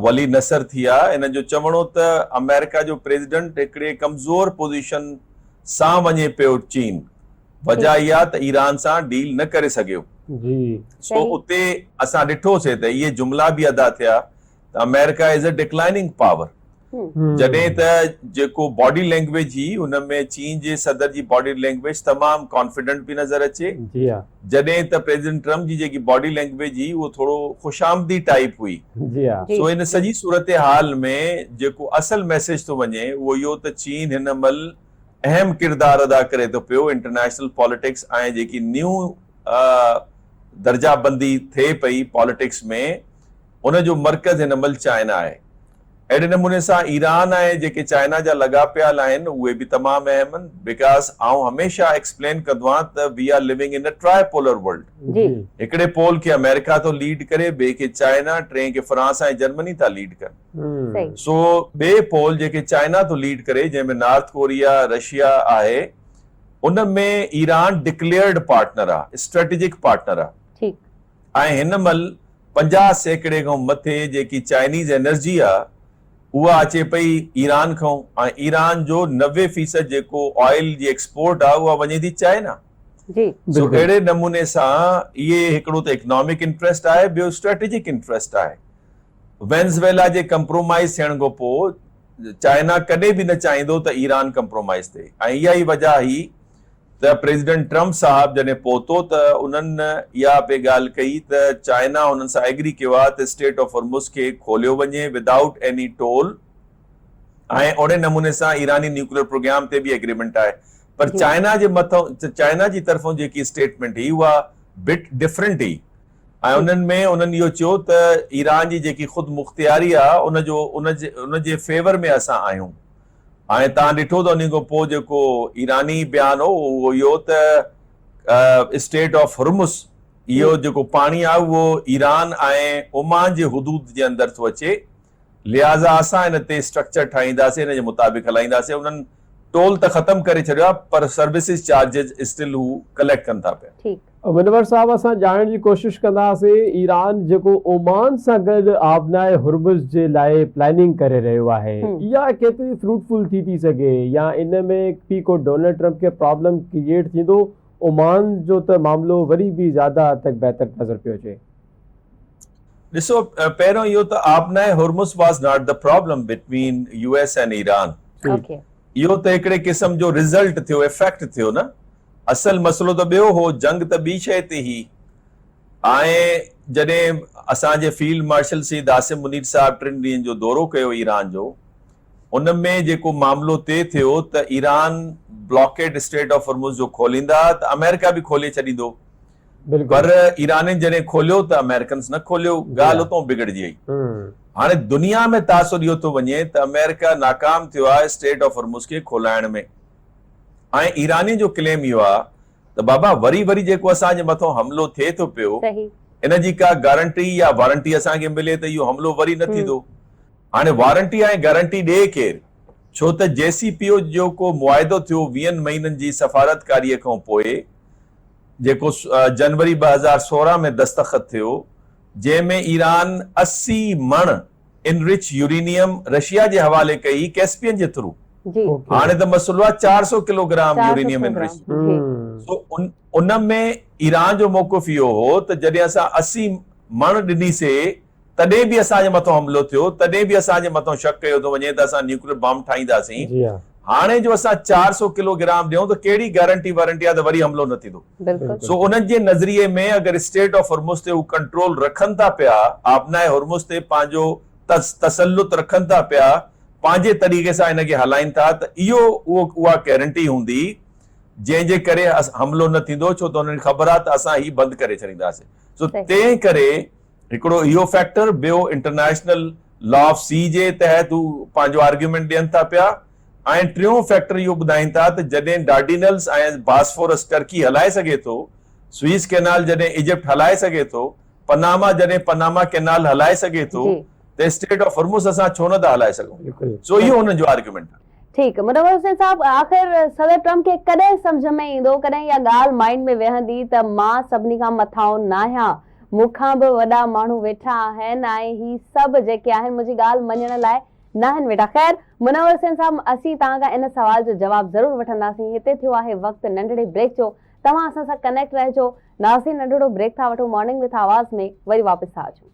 ولي نصر ٿيا انهن جو چوڻ هو ته آمريڪا جو پريزيڊنٽ هڪڙي ڪمزور پوزيشن سان وڃي پيو چين وجه اها ته ايران سان ڊيل نه ڪري سگهيو. سو اتي اسان ڏٺو سي ته اهي جملا به ادا ٿيا ته آمريڪا از اي ڊڪلائننگ پاور. جڏهن ته جيڪو باڊي لينگويج هئي ان ۾ چين جي صدر جي باڊي لينگويج تمام ڪانفيڊنٽ پئي نظر اچي. جڏهن ته پريزيڊنٽ ٽرمپ جي جيڪي باڊي لينگويج هئي اهو ٿورو خوشامدي ٽائيپ هئي. سو ان سڄي صورتحال ۾ جيڪو اصل ميسيج ٿو وڃي اهو اهو ته چين هن مهل اهم ڪردار ادا ڪري ٿو پيو انٽرنيشنل پاليٽڪس ۽ جيڪي نيو درجا بندي ٿئي پئي پاليٽڪس ۾ ان جو مرڪز هن مهل چائنا آهي. اهڙي نموني سان ايران ۽ جيڪي چائنا جا لاڳاپيل آهن اهي به تمام اهم آهن because آئون هميشه ايڪسپلين ڪندو آهيان ته we are living in a tripolar world هڪڙي پول کي آمريڪا ٿو ليڊ ڪري ٻئي کي چائنا ٽئين کي فرانس ۽ جرمني ٿا ليڊ ڪن. سو ٻئي پول جيڪي چائنا ٿو ليڊ ڪري جنهن ۾ نارٿ ڪوريا، رشيا آهي ان ۾ ايران ڊڪليئرڊ پارٽنر آ، اسٽريٽجڪ پارٽنر آ ۽ هن مهل 50% کان مٿي جيڪي چائنيز انرجي آ اها اچي پئي ايران کان ۽ ايران جو 90% جيڪو آئل جي ايڪسپورٽ آ اها وڃي ٿي چائنا. سو اهڙي نموني سان اهي هڪڙو ته اڪنامڪ انٽريسٽ آهي ٻيو اسٽريٽجڪ انٽريسٽ آهي. وينزويلا جي ڪمپرومائيز ٿيڻ کان پوء چائنا ڪڏهن به نه چاهيندو ته ايران ڪمپرومائيز ٿئي ۽ اها ئي وجه هئي ته پريزيڊنٽ ٽرمپ صاحب جڏهن پهتو ته انهن اها پئي ڳالهه ڪئي ته چائنا انهن سان ايگري ڪيو آهي ته اسٽيٽ آف هرمز کي کوليو وڃي ودائوٽ ايني ٽول ۽ اهڙي نموني سان ايراني نيوڪليئر پروگرام تي به ايگريمينٽ آهي پر چائنا جي مٿان چائنا جي طرفون جيڪي اسٽيٽمينٽ هئي اها بٽ ڊفرنٽ هئي ۽ انهن ۾ انهن اهو چيو ته ايران جي جيڪي خود مختياري آ ان جو ان جي ان جي فيور ۾ اسان آهيون ۽ توهان ڏٺو ته انهي کان پوء جيڪو ايراني بيان هو اهو اهو ته اسٽيٽ آف هرمز اهو جيڪو پاڻي آ اهو ايران ۽ عمان جي حدود جي اندر ٿو اچي لهٰذا اسان ان تي اسٽرڪچر ٺاهينداسين ان جي مطابق هلائينداسين انهن ٽول ته ختم ڪري ڇڏيو آهي پر سروسز چارجز اسٽل هو ڪليڪٽ ڪن ٿا پيا. ٺيڪ. منور صاحب اسان ڄاڻڻ جي ڪوشش ڪنداسين ايران جيڪو اومان سان گڏ آبنائي هرمز جي لاء پلاننگ ڪري رهيو آهي اها ڪيتري فروٽفل ٿي ٿي سگهي يا ان ۾ به ڪو ڊونلڊ ٽرمپ کي پرابلم ڪريئيٽ ٿيندو اومان جو ته معاملو وري به زياده حد تڪ بهتر نظر پيو اچي. ڏسو پهريون اهو ته آبنائي Hormuz was not the problem between U S and Iran اهو ته هڪڙي قسم جو رزلٽ ٿيو افيڪٽ ٿيو نه اصل مسئلو ته ٻيو هو جنگ ته ٻي شيء تي هئي ۽ جڏهن اسان جي فيلڊ مارشل سيد عاصم منير صاحب ٽن ڏينهن جو دورو ڪيو ايران جو ان ۾ جيڪو معاملو طئي ٿيو ته Iran blockade strait of Hormuz جو کوليندا ته آمريڪا به کولي ڇڏيندو پر ايرانين جڏهن کوليو ته آمريڪنز نه کوليو، ڳالهه اتان بگڙجي وئي. هاڻي دنيا ۾ تاثر اهو ٿو وڃي ته آمريڪا ناڪام ٿيو آهي اسٽريٽ آف هرمز کي کولائڻ ۾ ۽ ايرانين جو ڪليم اهو آهي ته بابا وري وري جيڪو اسان جي مٿان حملو ٿئي ٿو پيو ان جي ڪا گارنٽي يا وارنٽي اسان کي ملي ته اهو حملو وري نه ٿيندو. هاڻي وارنٽي ۽ گارنٽي ڏئي ڪير؟ ڇو ته جي سي پي او جو ڪو معاهدو ٿيو ويهن مهينن جي سفارتڪاري کان پوء جيڪو جنوري 2016 ۾ دستخط ٿيو، جنهن ۾ ايران 80 مڻ انرچ يورينيم رشيا جي حوالي ڪئي ڪيسپين جي ٿرو. هاڻي ته مسئلو آهي 400 ڪلو گرام يورينيم انرچ. سو ان ۾ ايران جو موقف اهو هو ته جڏهن اسان 80 مڻ ڏني سي تڏهن به اسان جي مٿان حملو ٿيو، تڏهن به اسان جي مٿان شڪ ڪيو ٿو وڃي ته اسان نيوڪليئر بم ٺاهينداسين، هاڻي جو اسان 400 ڪلو گرام ڏيون ته ڪهڙي گارنٽي وارنٽي آهي ته وري حملو نه ٿيندو. سو انهن جي نظريي ۾ اگر اسٽيٽ آف هرمز تي هو ڪنٽرول رکن ٿا پيا، آبنائي هرمز تي پنهنجو تسلط رکن ٿا پيا، پنهنجي طريقي سان ان کي هلائين ٿا ته اهو اها گارنٽي هوندي جنهن جي ڪري حملو نه ٿيندو ڇو ته انهن کي خبر آهي ته اسان هي بند ڪري ڇڏينداسين سو تنهن ڪري هڪڙو اهو فيڪٽر ٻيو انٽرنيشنل لا آف سي جي تحت هو پنهنجو آرگيومينٽ ڏين ٿا پيا ۽ ٽيون فيڪٽر اهو ٻڌائين ٿا ته جڏهن ڊارڊينلز ۽ باسفورس ٽرڪي هلائي سگهي ٿو سوئيز ڪينال جڏهن ايجپٽ هلائي سگهي ٿو پناما جڏهن پناما ڪينال هلائي سگهي ٿو ته اسٽيٽ آف هرمز اسان ڇو نه ٿا هلائي سگهون سو اهو انهن جو آرگيومينٽ آهي. ٺيڪ منور حسين صاحب آخر صدر ٽرمپ کي ڪڏهن سمجهه ۾ ايندو ڪڏهن اها ڳالهه مائنڊ ۾ ويهندي ته مان سڀني کان مٿانهون ناهيان مون کان به وڏا ماڻهو ويٺا آهن ۽ هي سڀ جيڪي آهن منهنجي ڳالهه مڃڻ لاء ناهن ويٺا خير منور حسين صاحب اسين توهان کان ان سوال جو جواب ضرور وٺنداسين هتي ٿيو آهي وقت ننڍڙي بريڪ جو توهان اسان سان ڪنيڪٽ رهجو ناظرين ننڍڙو بريڪ ٿا وٺون مارننگ وٿ آواز ۾ وري واپس ٿا اچون.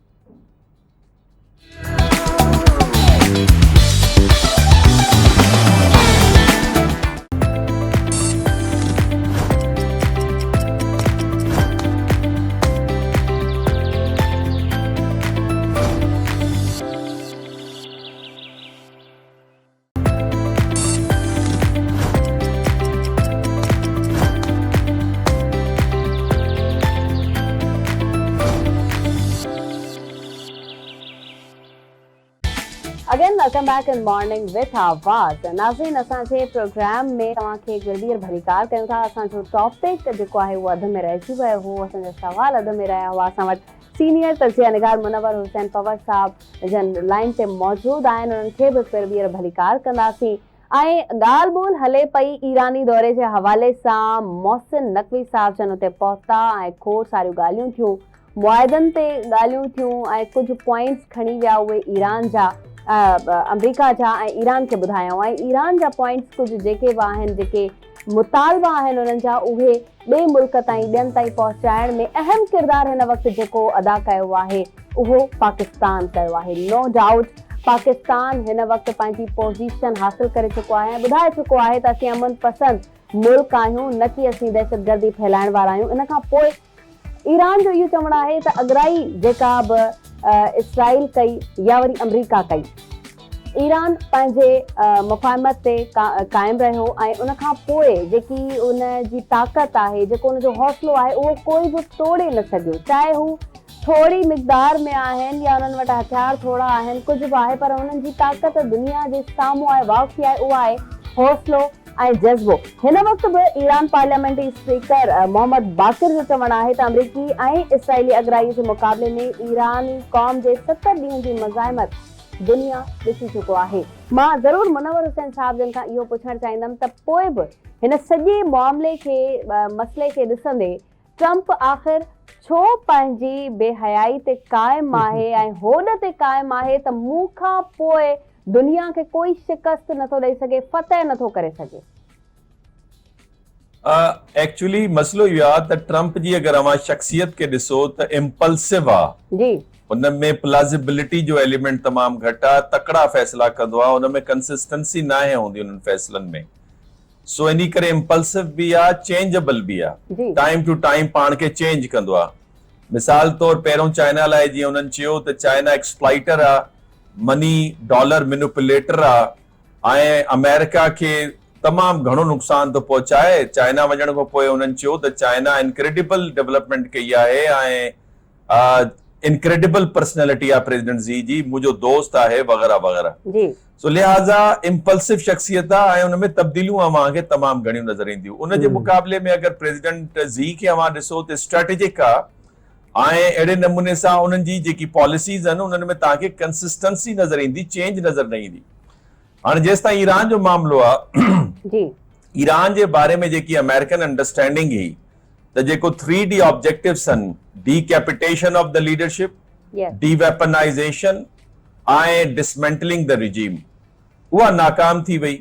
Again welcome back in morning with Awaz ناظرين اسان جي پروگرام ۾ توهان کي هڪ ڀيرو ٻيهر ڀليڪار ڪيون ٿا اسان جو ٽاپڪ جيڪو آهي اهو اڌ ۾ رهجي ويو هو اسان جا سوال اڌ ۾ رهيا هئا اسان وٽ سينيئر تجزيه نگار منور حسين پنهور صاحب جن لائين تي موجود آهن انهن کي به هڪ ڀيرو ٻيهر ڀليڪار ڪنداسين ۽ ڳالهه ٻولهه هلي پئي ايراني دوري جي حوالي سان محسن نقوي صاحب جن اتي پهتا ۽ کوڙ ساريون ڳالهيون ٿيون معاهدن تي ڳالهيون ٿيون ۽ ڪجهه پوائنٽس کڻي ويا اهي ايران جا آمريڪا جا ۽ ايران کي ٻڌايائون ۽ ايران جا پوائنٽس ڪجهه جيڪي به آهن جيڪي مطالبا آهن انهن جا اهي ٻئي ملڪ تائين ٻين تائين پهچائڻ ۾ اهم ڪردار هن وقت جيڪو ادا ڪيو آهي اهو پاڪستان ڪيو آهي نو ڊائوٽ پاڪستان هن وقت پنهنجي پوزيشن حاصل ڪري چڪو آهي ۽ ٻڌائي چڪو آهي ته اسين امن پسند ملڪ آهيون نه ڪي اسين دهشتگردي ڦهلائڻ وارا آهيون ان کان پوء ايران جو اهو چوڻ آهي ته اڳرائي جيڪا به اسرائيل ڪئي يا وري آمريڪا ڪئي ايران پنهنجي مفاهمت تي قائم رهيو ۽ ان کان پوء جيڪي ان جي طاقت آهي جيڪو ان جو حوصلو آهي اهو ڪوئي به ٽوڙي نه سگهيو چاهي هو ٿوري مقدار ۾ آهن يا انهن وٽ هٿيار ٿورا آهن ڪجهه به آهي پر انهن جي طاقت دنيا جي سامهون آهي واکي آهي اها آهي حوصلو ۽ جذبو. هن وقت به ايران پارليامينٽي اسپيڪر محمد باقر جو چوڻ آهي ته آمريڪي ۽ اسرائيلي اڳرائي جي مقابلي ۾ ايراني قوم جي 70 ڏينهن جي مزاحمت دنيا ڏسي چڪو آهي. مان ضرور منور حسين صاحب جن کان اهو پڇڻ چاهيندم ته پوء به هن سڄي معاملي کي مسئلي کي ڏسندي ٽرمپ آخر ڇو پنهنجي بي حيائي تي قائم آهي ۽ هوڏ تي قائم آهي ته مون کان پوء دنيا کي ڪوئي شڪست نٿو ڏئي سگهي، فتح نٿو ڪري سگهي. ايڪچولي مسئلو اهو آ ته ٽرمپ جي اگر اوهان شخصيت کي ڏسو ته امپلسو آ. جي. ان ۾ پلازيبلٽي جو ايليمينٽ تمام گهٽ آ، تڪڙا فيصلا ڪندو آ، ان ۾ ڪنسسٽنسي ناهي هوندي انهن فيصلن ۾. سو انهي ڪري امپلسو به آ چينجبل به آ ٽائيم ٽو ٽائيم پاڻ کي چينج ڪندو آ مثال طور پهريون چائنا لاء جيئن انهن چيو ته چائنا ايڪسپلائيٽر آ مني ڊالر مينوپليٽر آ ۽ آمريڪا کي تمام گهڻو نقصان ٿو پهچائي چائنا وڃڻ کان پوء انهن چيو ته چائنا انڪريڊيبل ڊولپمينٽ ڪئي آهي ۽ انڪريڊيبل پرسنالٽي آ پريزيڊنٽ زي جي منهنجو دوست آهي وغيره وغيره جي سو لهٰذا امپلسو شخصيت آ ۽ ان ۾ تبديليون اوهان کي تمام گهڻيون نظر اينديون ان جي مقابلي ۾ اگر پريزيڊنٽ زي کي اوهان ڏسو ته اسٽريٽجڪ آ ۽ اهڙي نموني سان انهن جي جيڪي پاليسيز آهن انهن ۾ توهان کي ڪنسسٽنسي نظر ايندي چينج نظر نه ايندي هاڻي جيستائين ايران جو معاملو آ جي ايران جي باري ۾ جيڪي آمريڪن انڊرسٽينڊنگ هئي ته جيڪو ٿري ڊي آبجيڪٽوس آهن decapitation of the leadership, deweaponization ۽ dismantling the regime اها ناڪام ٿي وئي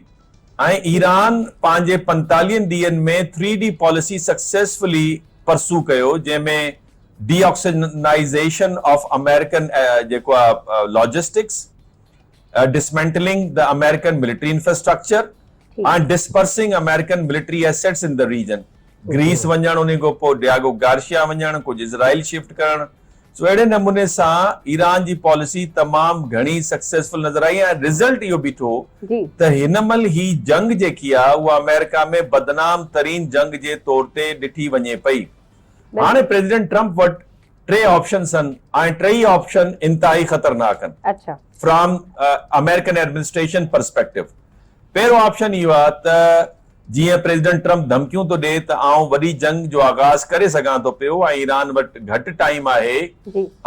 ۽ ايران پنهنجي پنتاليهن ڏينهن ۾ three D policy successfully pursue ڪيو جنهن ۾ ڊي آڪسيجنائيزيشن آف آمريڪن جيڪو آهي logistics, dismantling the American military infrastructure ۽ dispersing American military assets in the region Greece وڃڻ انهي کان پوء ڊياگو گارشيا وڃڻ ڪجهه اسرائيل شفٽ ڪرڻ سو اهڙي نموني سان ايران جي پاليسي تمام گهڻي سڪسيسفل نظر آئي ۽ رزلٽ اهو بيٺو ته هن مهل هي جنگ جيڪي آهي اها آمريڪا ۾ بدنام ترين جنگ جي طور تي ڏٺي وڃي پئي. هاڻي پريزيڊنٽ ٽرمپ وٽ ٽي آپشنس آهن ۽ ٽئي آپشن انتهائي خطرناڪ آهن فرام آمريڪن ايڊمنسٽريشن پرسپيڪٽو. پهريون آپشن اهو آهي ته جيئن پريزيڊنٽ ٽرمپ ڌمڪيون ٿو ڏئي ته آئون وڏي جنگ جو آغاز ڪري سگهان ٿو پيو ۽ ايران وٽ گهٽ ٽائيم آهي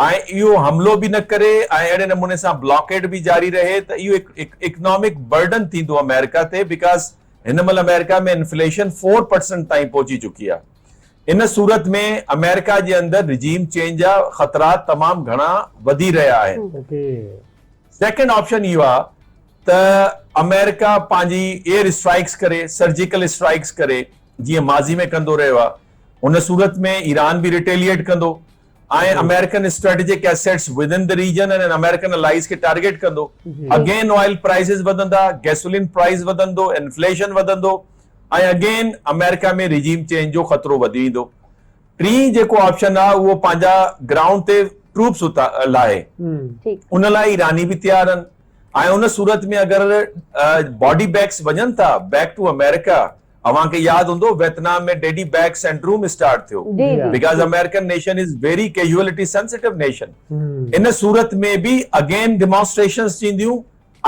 ۽ اهو حملو به نه ڪري ۽ اهڙي نموني سان بلاڪيڊ به جاري رهي ته اهو هڪ اڪنامڪ برڊن ٿيندو آمريڪا تي because هن مهل آمريڪا ۾ انفليشن 4% تائين پهچي چڪي آهي ان صورت ۾ آمريڪا جي اندر رجيم چينج جا خطرات تمام گهڻا وڌي رهيا آهن. سيڪنڊ آپشن اهو آهي ته آمريڪا پنهنجي ايئر اسٽرائيڪس ڪري، سرجيڪل اسٽرائيڪس ڪري جيئن ماضي ۾ ڪندو رهيو آهي، ان صورت ۾ ايران به ريٽيليئيٽ ڪندو ۽ American strategic assets within the region ۽ American allies کي ٽارگيٽ ڪندو، اگين آئل پرائسز وڌندا، گيسولين پرائس وڌندو، انفليشن وڌندو ۽ اگين آمريڪا ۾ رجيم چينج جو خطرو وڌي ويندو. ٽين جيڪو آپشن آ اهو پنهنجا گرائونڊ تي ٽروپس لاهي، ان لاء ايراني به تيار آهن ۽ ان صورت ۾ اگر باڊي بيگس وڃن ٿا بيڪ ٽو آمريڪا، اوهان کي ياد هوندو Vietnam ۾ daddy bag syndrome start ٿيو because American nation is very casualty sensitive nation, ان صورت ۾ به اگين ڊيمانسٽريشنز ٿينديون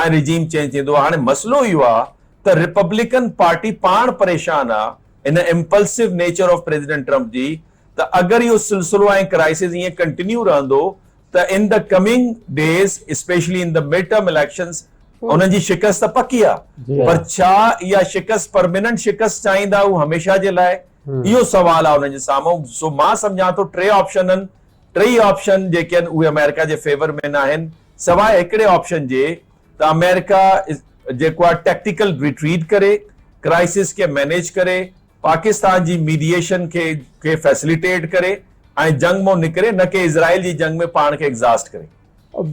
۽ رجيم چينج ٿيندو. هاڻي مسئلو اهو آ ته ريپبلڪن پارٽي پاڻ پريشان آ ان impulsive nature of president Trump جي ته اگر اهو سلسلو ۽ ڪرائسز ائين ڪنٽينيو رهندو ته in the coming days especially in the mid term elections انهن جي شڪست ته پڪي آ پر ڇا اها شڪست پرميننٽ شڪست چاهيندا هو هميشه جي لاء اهو سوال آ انهن جي سامهون. سو مان سمجهان ٿو ٽي آپشن آهن، ٽئي آپشن جيڪي آهن اهي آمريڪا جي فيور ۾ ناهن سواء هڪڙي آپشن جي ته آمريڪا جيڪو آهي ٽيڪٽيڪل ريٽريٽ ڪري ڪرائسس کي مينيج ڪري پاڪستان جي ميڊيئيشن کي کي فيسليٽيٽ ڪري ۽ جنگ مون نڪري نه ڪي اسرائيل جي جنگ ۾ پاڻ کي ايگزاسٽ ڪري.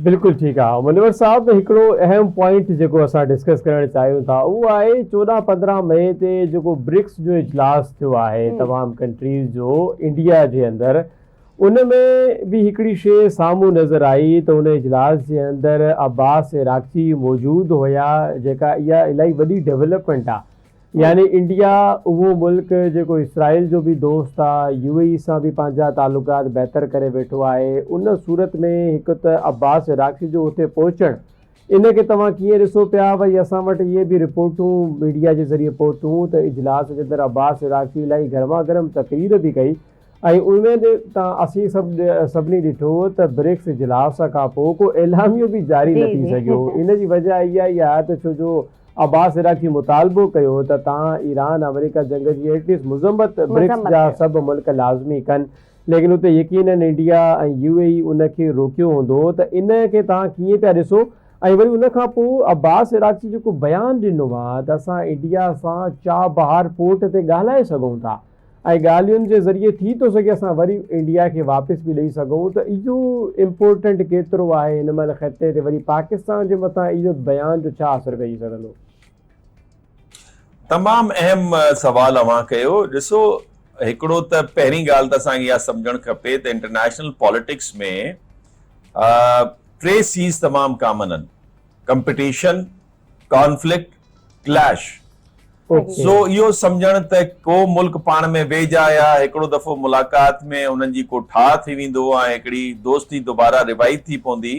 بلڪل ٺيڪ آ منور صاحب هڪڙو اهم پوائنٽ جيڪو اسان ڊسڪس ڪرڻ چاهيون ٿا اهو آهي 14 15 مئي تي جيڪو برڪس جو اجلاس ٿيو آهي تمام ڪنٽريز جو انڊيا جي اندر ان ۾ به هڪڙي شيء سامهون نظر آئي ته ان اجلاس جي اندر عباس عراقچي موجود هيا جيڪا اها الائي وڏي ڊولپمينٽ آ يعني انڊيا اهو ملڪ جيڪو اسرائيل جو به دوست آ يو اي اي سان به پنهنجا تعلقات بهتر ڪري ويٺو آهي ان صورت ۾ هڪ ته عباس عراقچي جو اتي پهچڻ ان کي توهان ڪيئن ڏسو پيا؟ وري اسان وٽ اهي به رپورٽون ميڊيا جي ذريعي پهتون ته اجلاس جي اندر عباس عراقچي الاهي گرما گرم تقرير به ڪئي ۽ ان ۾ تان اسين سڀ سڀني ڏٺو ته برڪس اجلاس کان پوء ڪو اعلاميو به جاري نه ٿي سگهيو ان جي وجه اها ئي آهي ته ڇو جو عباس عراقچي مطالبو ڪيو ته تان ايران آمريڪا جنگ جي ايٽليسٽ مذمت برڪس جا سڀ ملڪ لازمي ڪن ليڪن اتي يقينن انڊيا ۽ يو اي اي ان کي روڪيو هوندو ته ان کي توهان ڪيئن پيا ڏسو ۽ وري ان کان پوء عباس عراقچي جيڪو بيان ڏنو آهي ته اسان انڊيا سان چاء بهار پورٽ تي ڳالهائي سگهون ٿا ۽ ڳالهين جي ذريعي ٿي ٿو سگهي اسان وري انڊيا کي واپس به ڏئي سگهون ته اهو امپورٽنٽ ڪيترو آهي هن مهل خطي تي وري پاڪستان جي مٿان اهو بيان جو ڇا اثر پئجي سگهندو؟ تمام اهم سوال اوهان ڪيو. ڏسو هڪڙو ته پهرين ڳالهه ته اسان کي اها سمجهڻ کپي ته انٽرنيشنل پاليٽڪس ۾ ٽي سيز تمام ڪامن آهن، ڪمپٽيشن، ڪانفلڪٽ، ڪليش. سو اهو سمجهڻ ته ڪو ملڪ پاڻ ۾ ويجها آيا هڪڙو دفعو ملاقات ۾ انهن جي ڪو ٺاهه ٿي ويندو ۽ هڪڙي دوستي دوباره ريوائيو ٿي پوندي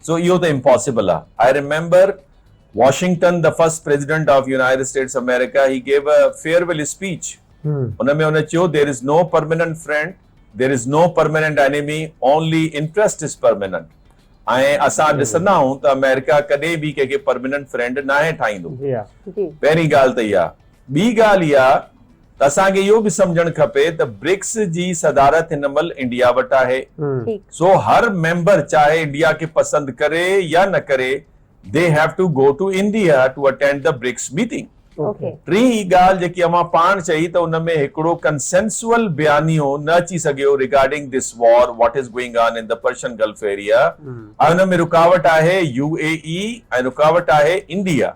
سو اهو ته امپاسبل آهي. I remember Washington the first president of United States America he gave a farewell speech ان ۾ ان چيو there is no permanent friend there is no permanent enemy only interest is permanent ۽ اسان ڏسندا آهيون ته آمريڪا ڪڏهن به ڪنهن کي پرماننٽ فرينڊ ناهي ٺاهيندو پهرين ڳالهه ته اها ٻي ڳالهه اها ته اسان کي اهو به سمجهڻ کپي ته برڪس جي صدارت هن مهل انڊيا وٽ آهي سو هر ميمبر چاهي انڊيا کي پسند ڪري يا نه ڪري They have to go to India to attend the BRICS meeting. ٽين ڳالهه جيڪي اوهان پاڻ چئي ته ان ۾ هڪڙو ڪنسينسوئل بيانيو نه اچي سگهيو regarding this war what is going on in the Persian Gulf area ۽ ان ۾ رڪاوٽ آهي يو اي اي ۽ رڪاوٽ آهي انڊيا.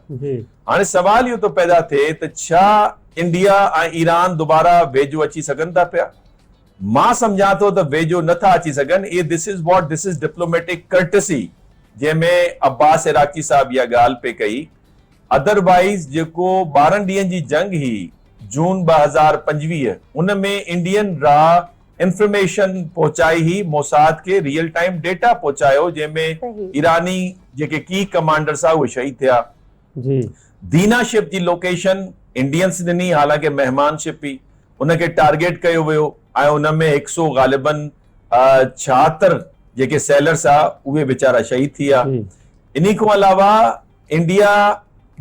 هاڻي سوال اهو ٿو پيدا ٿئي ته ڇا انڊيا ۽ ايران دوباره ويجهو اچي سگهن ٿا پيا؟ مان سمجهان ٿو ته ويجهو نه ٿا اچي سگهن. اهي this is what this is diplomatic courtesy جنهن ۾ عباس عراقچي صاحب اها ڳالهه پئي ڪئي. ادروائيز جيڪو 12 ڏينهن جي جنگ هئي جون 2025 ان ۾ انڊين را انفرميشن پهچائي هئي موساد کي ريئل ٽائيم ڊيٽا پهچايو جنهن ۾ ايراني جيڪي ڪي ڪمانڊرس ها اهي شهيد ٿيا. دينا شپ جي لوڪيشن انڊينس ڏني حالانڪه مهمان شپ هئي ان کي ٽارگيٽ ڪيو ويو ۽ ان ۾ هڪ سو غالباً 76 جيڪي سيلرس ها اهي ويچارا شهيد ٿي ويا. انهي کان علاوه انڊيا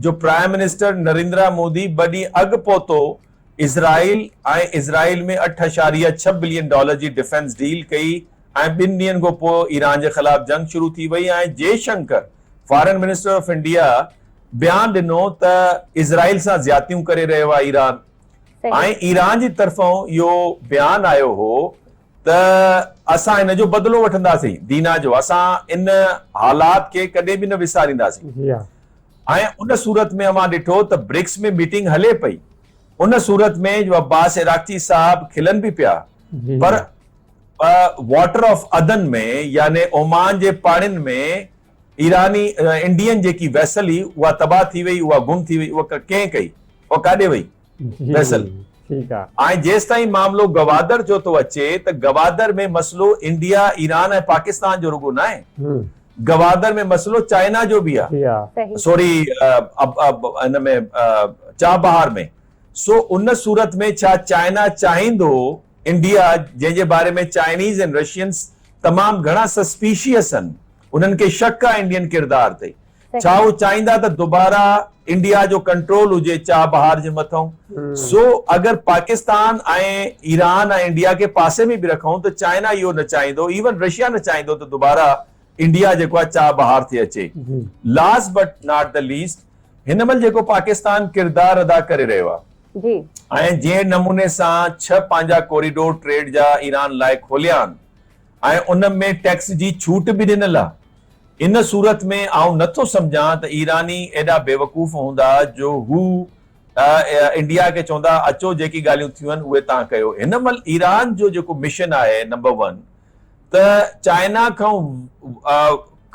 جو پرائم منسٽر نريندرا مودي ٻه ڏينهن اڳ پهتو اسرائيل ۽ اسرائيل ۾ اٺ اشاريه ڇهه بلين ڊالر جي ڊفينس ڊيل ڪئي ۽ ٻن ڏينهن کان پوء ايران جي خلاف جنگ شروع ٿي وئي ۽ Jai Shankar foreign minister of India بيان ڏنو ته اسرائيل سان زيادتيون ڪري رهيو آهي ايران ۽ ايران جي طرفان اهو بيان آيو هو ته اسان ان جو بدلو وٺنداسين دينا جو اسان ان حالات کي ڪڏهن به نه وسارينداسين ۽ ان صورت ۾ اوهان ڏٺو ته برڪس ۾ ميٽنگ هلي پئي ان صورت ۾ جو عباس عراقچي صاحب کلن به پيا پر واٽر آف عدن ۾ يعني عمان جي پاڻين ۾ ايراني انڊين جيڪي ويسل هئي اها تباهه ٿي وئي اها گم ٿي وئي اها ڪنهن ڪئي اها ڪاڏي وئي ويسل ۽ جيستائين معاملو گوادر جو ٿو اچي ته گوادر ۾ مسئلو انڊيا، ايران ۽ پاڪستان جو رڳو ناهي، گوادر ۾ مسئلو چائنا جو به آهي، سوري ان ۾ چابهار ۾، سو ان صورت ۾ ڇا چائنا چاهيندو انڊيا جنهن جي باري ۾ چائنيز ۽ رشينز تمام گهڻا سسپيشيس آهن، انهن کي شڪ آهي انڊين ڪردار تي، ڇا هو چاهيندا ته دوباره انڊيا جو ڪنٽرول هجي چاهه بهار جي مٿئون؟ سو اگر پاڪستان ۽ ايران ۽ انڊيا کي پاسي ۾ به رکون ته چائنا اهو نه چاهيندو ايون رشيا نه چاهيندو ته دوباره انڊيا جيڪو آهي چاهه بهار ٿي اچي. Last but not the least هن مهل جيڪو پاڪستان ڪردار ادا ڪري رهيو آهي ۽ جنهن نموني سان ڇهه پنهنجا ڪوريڊور ٽريڊ جا ايران لاء کوليا آهن ۽ ان ۾ ٽيڪس جي ڇوٽ به ڏنل آهي ان صورت ۾ آئون نه ٿو سمجهان ته ايراني ايڏا بيوقوف هوندا جو هو انڊيا کي چوندا اچو جيڪي ڳالهيون ٿيون آهن اهي توهان ڪيو. هن مهل ايران جو جيڪو مشن آهي نمبر ون ته چائنا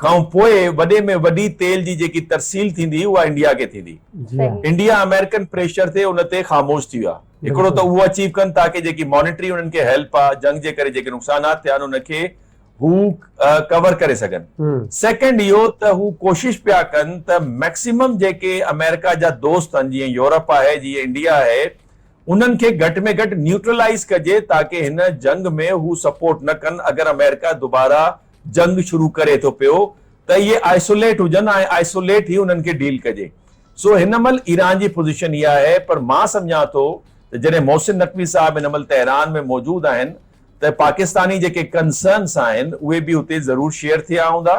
کان پوء وڏي ۾ وڏي تيل جي جيڪي ترسيل ٿيندي اها انڊيا کي ٿيندي. انڊيا آمريڪن پريشر تي ان تي خاموش ٿي ويو آهي. هڪڙو ته اهو اچيو ڪن تاڪه جيڪي مانيٽري انهن کي هيلپ آهي جنگ جي ڪري جيڪي نقصانات ٿيا آهن ان کي هو ڪور ڪري سگهن. سيڪنڊ اهو ته هو ڪوشش پيا ڪن ته ميڪسيمم جيڪي آمريڪا جا دوست آهن جيئن يورپ آهي جيئن انڊيا آهي انهن کي گهٽ ۾ گهٽ نيوٽرلائيز ڪجي تاڪه هن جنگ ۾ هو سپورٽ نه ڪن اگر آمريڪا دوباره جنگ شروع ڪري ٿو پيو ته اهي آئسوليٽ هجن ۽ آئسوليٽ ئي انهن کي ڊيل ڪجي سو هن مهل ايران جي پوزيشن اها آهي پر مان سمجهان ٿو ته جڏهن محسن نقوي صاحب هن مهل تهران ۾ موجود آهن ته پاڪستاني جيڪي ڪنسرنس آهن اهي به اتي ضرور شيئر ٿيا هوندا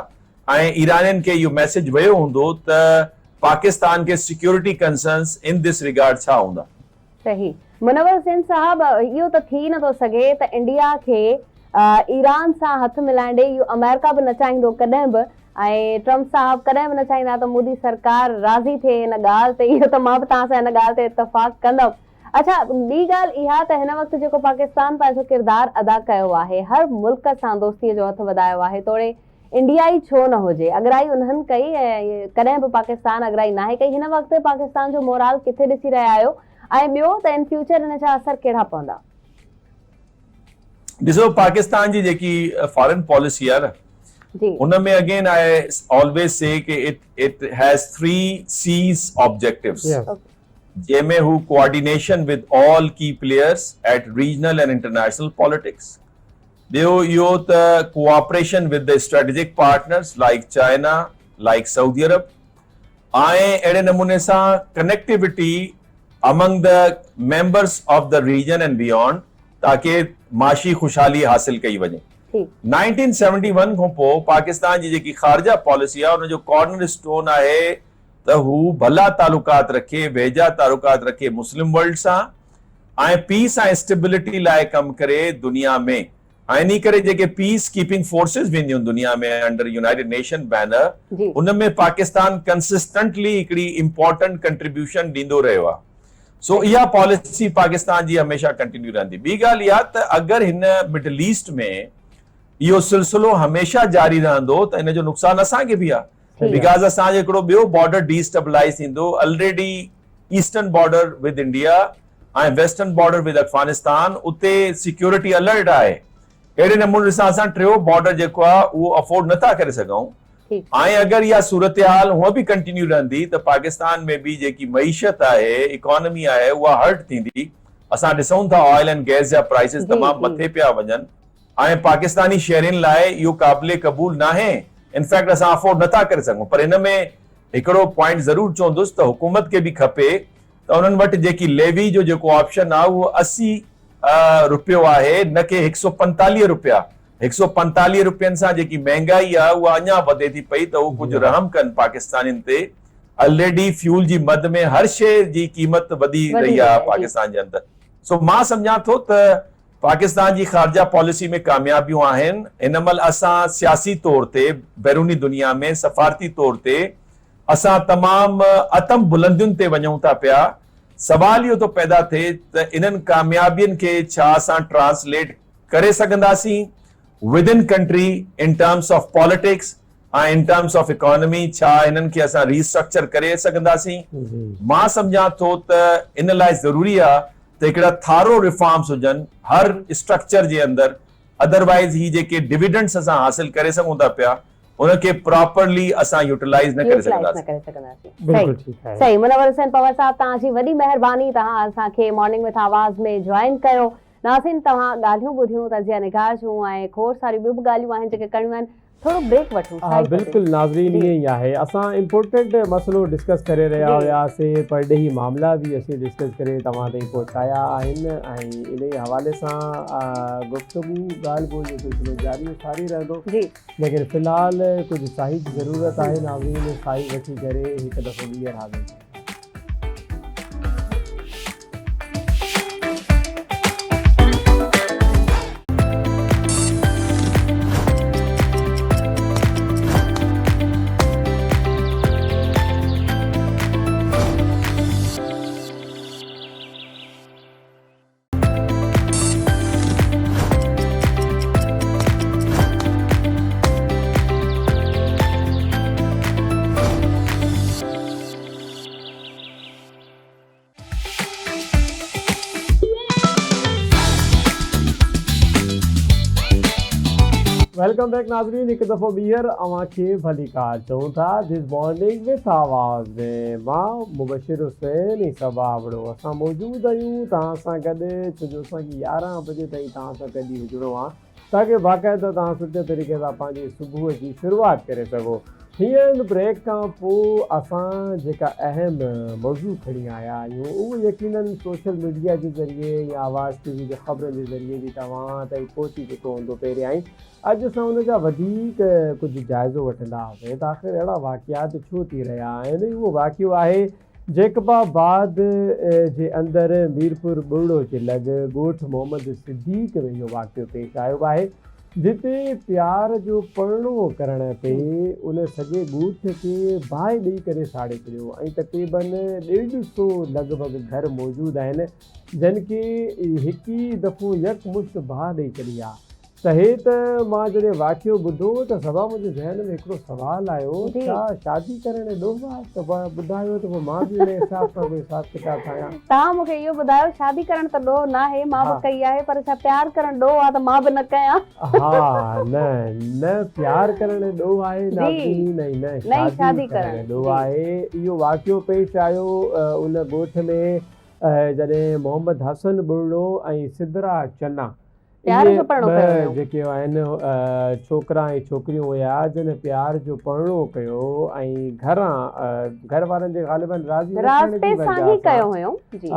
۽ ايرانين کي اهو ميسيج ويو هوندو ته پاڪستان کي security concerns in this regard ڇا هوندا. صحيح منور حسين صاحب اهو ته ٿي نه ٿو سگهي ته انڊيا کي ايران سان هٿ ملائڻ ڏي اهو آمريڪا به نه چاهيندو ڪڏهن به ۽ ٽرمپ صاحب ڪڏهن به نه چاهيندا ته مودي سرڪار راضي ٿئي ان ڳالهه تي اهو ته مان به توهان سان ان ڳالهه تي اتفاق ڪندم اڇا ٻي ڳالهه اها ته هن وقت جيڪو پاڪستان پنهنجو ڪردار ادا ڪيو آهي هر ملڪ سان دوستي جو هٿ وڌايو آهي توڙي انڊيا ئي ڇو نه هجي اڳرائي انهن ڪئي ۽ ڪڏهن به پاڪستان اڳرائي ناهي ڪئي هن وقت پاڪستان جو مورال ڪٿي ڏسي رهيا آهيو ۽ ٻيو ته ان فيوچر ان جا اثر ڪهڙا پوندا. ڏسو پاڪستان جي جيڪي فارن پاليسي آهي نه ان ۾ again I always C K it has 3 Cs objectives. جنهن ۾ هو coordination with all key players at regional and international politics, ٻيو اهو ته cooperation with the strategic partners like China, like Saudi Arab ۽ اهڙي نموني سان connectivity among the members of the region and beyond تاڪه معاشي خوشحالي حاصل ڪئي وڃي. 1971 کان پوء پاڪستان جي جيڪي خارجه پاليسي آهي ان جو ڪارنر اسٽون آهي ته هو ڀلا تعلقات رکي، ويجها تعلقات رکي مسلم ورلڊ سان ۽ پيس ۽ اسٽيبلٽي لاء ڪم ڪري دنيا ۾ ۽ انهي ڪري جيڪي پيس ڪيپنگ فورسز وينديون دنيا ۾ انڊر يونائيٽيڊ نيشن بينر ان ۾ پاڪستان ڪنسسٽنٽلي هڪڙي امپارٽنٽ ڪنٽريبيوشن ڏيندو رهيو آهي. سو اها پاليسي پاڪستان جي هميشه ڪنٽينيو رهندي. ٻي ڳالهه اها ته اگر هن مڊل ايسٽ ۾ اهو سلسلو هميشه جاري رهندو ته ان جو نقصان اسان کي به آهي because اسان جو هڪڙو ٻيو بارڊر ڊي اسٽيبلائز ٿيندو already eastern border with India ۽ western border with Afghanistan اتي سيڪيورٽي الرٽ آهي اهڙي نموني سان اسان ٽيو بارڊر جيڪو آهي اهو افورڊ نٿا ڪري سگهون ۽ اگر اها صورتحال هونء به ڪنٽينيو رهندي ته پاڪستان ۾ به جيڪي معيشت آهي اڪانومي آهي اها هرٽ ٿيندي اسان ڏسون ٿا آئل اينڊ گئس جا پرائسز تمام مٿي پيا وڃن ۽ پاڪستاني شهرين لاء اهو قابل قبول ناهي انفيڪٽ اسان افورڊ نٿا ڪري سگهون پر هن ۾ هڪڙو پوائنٽ ضرور چوندس ته حڪومت کي به کپي ته انهن وٽ جيڪي ليوي جو جيڪو آپشن آهي اهو 80 رپيو آهي نه ڪي 145 رپيا 145 رپين سان جيڪي مهنگائي آهي اها اڃا وڌي ٿي پئي ته هو ڪجهه رحم ڪن پاڪستانين تي الريڊي فيول جي مد ۾ هر شيء جي قيمت وڌي رهي آهي پاڪستان جي اندر سو مان سمجهان ٿو ته پاڪستان جي خارجه پاليسي ۾ ڪاميابيون آهن هن مهل اسان سياسي طور تي بيروني دنيا ۾ سفارتي طور تي اسان تمام اتم بلندين تي وڃون ٿا پيا، سوال اهو ٿو پيدا ٿئي ته انهن ڪاميابين کي ڇا اسان ٽرانسليٽ ڪري سگهنداسين within country in terms of politics ۽ in terms of economy ڇا انهن کي اسان ري اسٽرڪچر ڪري سگهنداسين؟ مان سمجهان ٿو ته ان لاء ضروري آهي ته هڪڙا ٿارو ريفارمز هجن هر اسٽرڪچر جي اندر ادروائيز هي جيڪي ڊويڊنڊس اسان حاصل ڪري سگهون ٿا پيا ان کي پراپرلي اسان يوٽيلائيز نه ڪري سگهنداسين. بلڪل ٺيڪ آهي. صحيح منور حسين پنهور صاحب توهان جي وڏي مهرباني توهان اسان کي مارننگ وٿ آواز ۾ جوائن ڪيو ناظرين توهان ڳالهيون ٻڌيون تجزيه نگار جون ۽ کوڙ ساريون ٻيون به ڳالهيون آهن جيڪي ڪرڻيون آهن ٿورو بريڪ وٺون ها بلڪل ناظرين ائين ئي آهي اسان امپورٽنٽ مسئلو ڊسڪس ڪري رهيا هياسي پرڏيهي معاملا به اسين ڊسڪس ڪري توهان تائين پهچايا آهن ۽ انهي حوالي سان گفتگو ڳالهه ٻولهه جو سلسلو جاري و ساري رهندو جي ليڪن في الحال ڪجهه ساهي جي ضرورت آهي ناظرين ساهي وٺي ڪري هڪ دفعو ٻيهر حاضر ٿينداسين. Welcome back ناظرين هڪ دفعو ٻيهر اوهان کي ڀليڪار چئون ٿا this morning with آواز ۾ مان مبشر حسين ۽ صبا ابڙو اسان موجود آهيون توهان سان گڏ ڇو جو اسان کي 11 بجي تائين توهان سان گڏ ئي هجڻو آهي تاڪه باقاعده توهان سٺي طريقي سان پنهنجي صبح جي شروعات ڪري سگهو. هينئر بريڪ کان پوء اسان جيڪا اهم موضوع کڻي آيا آهيون اهو يقينن سوشل ميڊيا جي ذريعي يا آواز ٽي وي جي خبرن جي ذريعي به توهان تائين پهچي چڪو هوندو پهريائين اڄ اسان ان جا وڌيڪ ڪجهه جائزو وٺندا هئاسين ته آخر اهڙا واقعات ڇو ٿي رهيا آهن. اهو واقعو آهي جيڪب آباد جي اندر ميرپور ٻرڙو جي لڳ ڳوٺ محمد صديق ۾ اهو واقعو پيش آيو آهي جتي پيار جو پرڻو ڪرڻ تي ان سڄي ڳوٺ کي باهه ڏئي ڪري ساڙي ڇڏيو ۽ تقريبن ڏيڍ سو لڳ ڀڳ گهر موجود آهن جن کي هڪ ئي دفعو يڪمشت باهه ڏئي ڇڏي آ. ته هي ته مان جڏهن واقعو ٻڌو ته صبا منهنجي ذهن ۾ هڪڙو سوال آيو ڇا شادي ڪرڻ ڏوهه آهي ته ٻڌايو ته پوء مان به ان حساب سان ڪوئي حساب ڪتاب ٺاهيان. توهان مون کي اهو ٻڌايو شادي ڪرڻ ته ڏوهه ناهي مان به ڪئي آهي پر ڇا پيار ڪرڻ ڏوهه آهي ته مان به نه ڪيان. ها نه نه پيار ڪرڻ ڏوهه آهي ناظرين ۽ نه شادي ڪرڻ ڏوهه آهي اهو واقعو پيش آيو ان ڳوٺ ۾ جڏهن محمد حسن ٻرڙو ۽ سدرا چنا پيار جو پرڻو ڪيو هيو. جيڪي آهن ڇوڪرا ۽ ڇوڪريون هيا جن پيار جو پرڻو ڪيو ۽ گهران گهر وارن جي غالباً راضي نه ٿيڻ جي وجه سان ئي ڪيو هيو جي.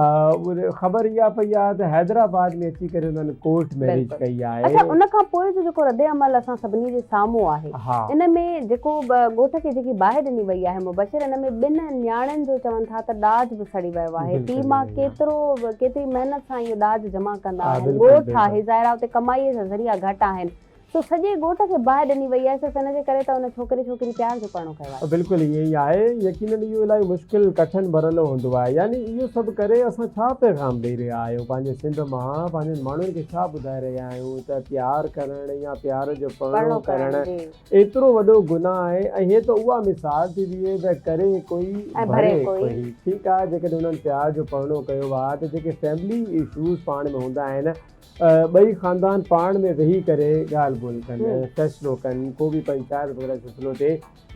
خبر اها پئي آهي ته حيدرآباد ۾ اچي ڪري انهن ڪورٽ ميريج ڪئي آهي. اڇا ان کان پوء جو جيڪو رد عمل اسان سڀني جي سامهون آهي ان ۾ جيڪو ڳوٺ کي جيڪي باهه ڏني وئي آهي مبشر ان ۾ ٻن نياڻين جو چون ٿا ته ڏاج به سڙي ويو آهي پيء ماء ڪيترو ڪيتري محنت سان اهو ڏاج جمع ڪندا آهن ڳوٺ آهي ظاهر آهي اتي ڪمائي جا ذريعا گهٽ آهن سو سڄي ڳوٺ کي باهه ڏني وئي آهي صرف ان جي ڪري ته ان ڇوڪري ڇوڪري پيار جو پرڻو ڪيو آهي. بلڪل ائين ئي آهي يقينن اهو الاهي مشڪل ڪٺن مرحلو هوندو آهي يعني اهو سڀ ڪري اسان ڇا پيغام ڏئي رهيا آهيون پنهنجي سنڌ مان پنهنجن ماڻهن کي ڇا ٻڌائي رهيا آهيون ته پيار ڪرڻ يا پيار جو پرڻو ڪرڻ ايترو وڏو گناهه آهي ۽ هي ته اها مثال ٿي بيهي ته ڪري ڪوئي ڀري ڪوئي ٺيڪ آهي جيڪڏهن انهن پيار جو پرڻو ڪيو آهي ته جيڪي فيملي اشوز پاڻ ۾ هوندا آهن ٻئي خاندان پاڻ ۾ ويهي ڪري ڳالهه ٻولهه ڪن، فيصلو ڪن، ڪو به پنچائت وغيره سلسلو ٿئي،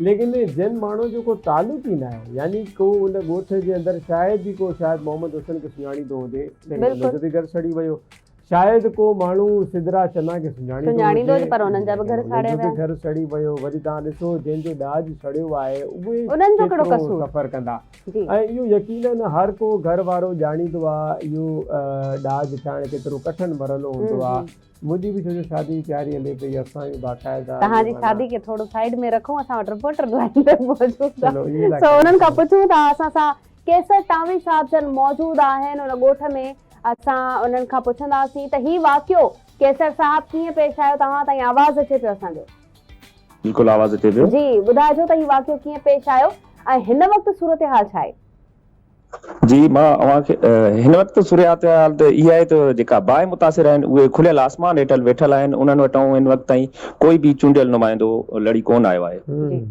ليڪن جن ماڻهن جو ڪو تعلق ئي ناهي يعني ڪو ان ڳوٺ جي اندر شايد ئي ڪو شايد محمد حسن کي سڃاڻيندو هجي ليڪن ان جو به گهر سڙي ويو، شايد ڪو ماڻهو سدرا چنا کي سڃاڻيندو هجي پر انهن جا به گهر ليڪن انهن جو به گهر سڙي ويو، وري توهان ڏسو جنهن جو ڏاج سڙيو آهي اهي ڪيترو سفر ڪندا. ۽ اهو يقينن هر ڪو گهر وارو ڄاڻيندو آ اهو ڏاج ٺاهڻ ڪيترو ڪٺن مرحلو هوندو آ منهنجي به ڇو جو شادي جي تياري هلي پئي اسان به باقاعده توهان جي شادي کي ٿورو سائيڊ ۾ رکون اسان وٽ رپورٽر لائين تي موجود آ سو انهن کان پڇون ٿا اسان سان قيصر ٽانوري صاحب جن موجود آهن ان ڳوٺ ۾ اسان انهن کان پڇنداسين ته هي واقعو قيصر صاحب ڪيئن پيش آيو توهان تائين آواز اچي پيو اسان جو. بلڪل آواز اچي پيو. جي ٻڌائجو ته هي واقعو ڪيئن پيش آيو ۽ هن وقت صورتحال ڇا آهي؟ جي مان اوهان کي هن وقت صورتحال ته اها آهي ته جيڪا باهه متاثر آهن اهي کليل آسمان هيٺل ويٺل آهن انهن وٽئون هن وقت تائين ڪوئي به چونڊيل نمائندو لڙي ڪونه آيو آهي.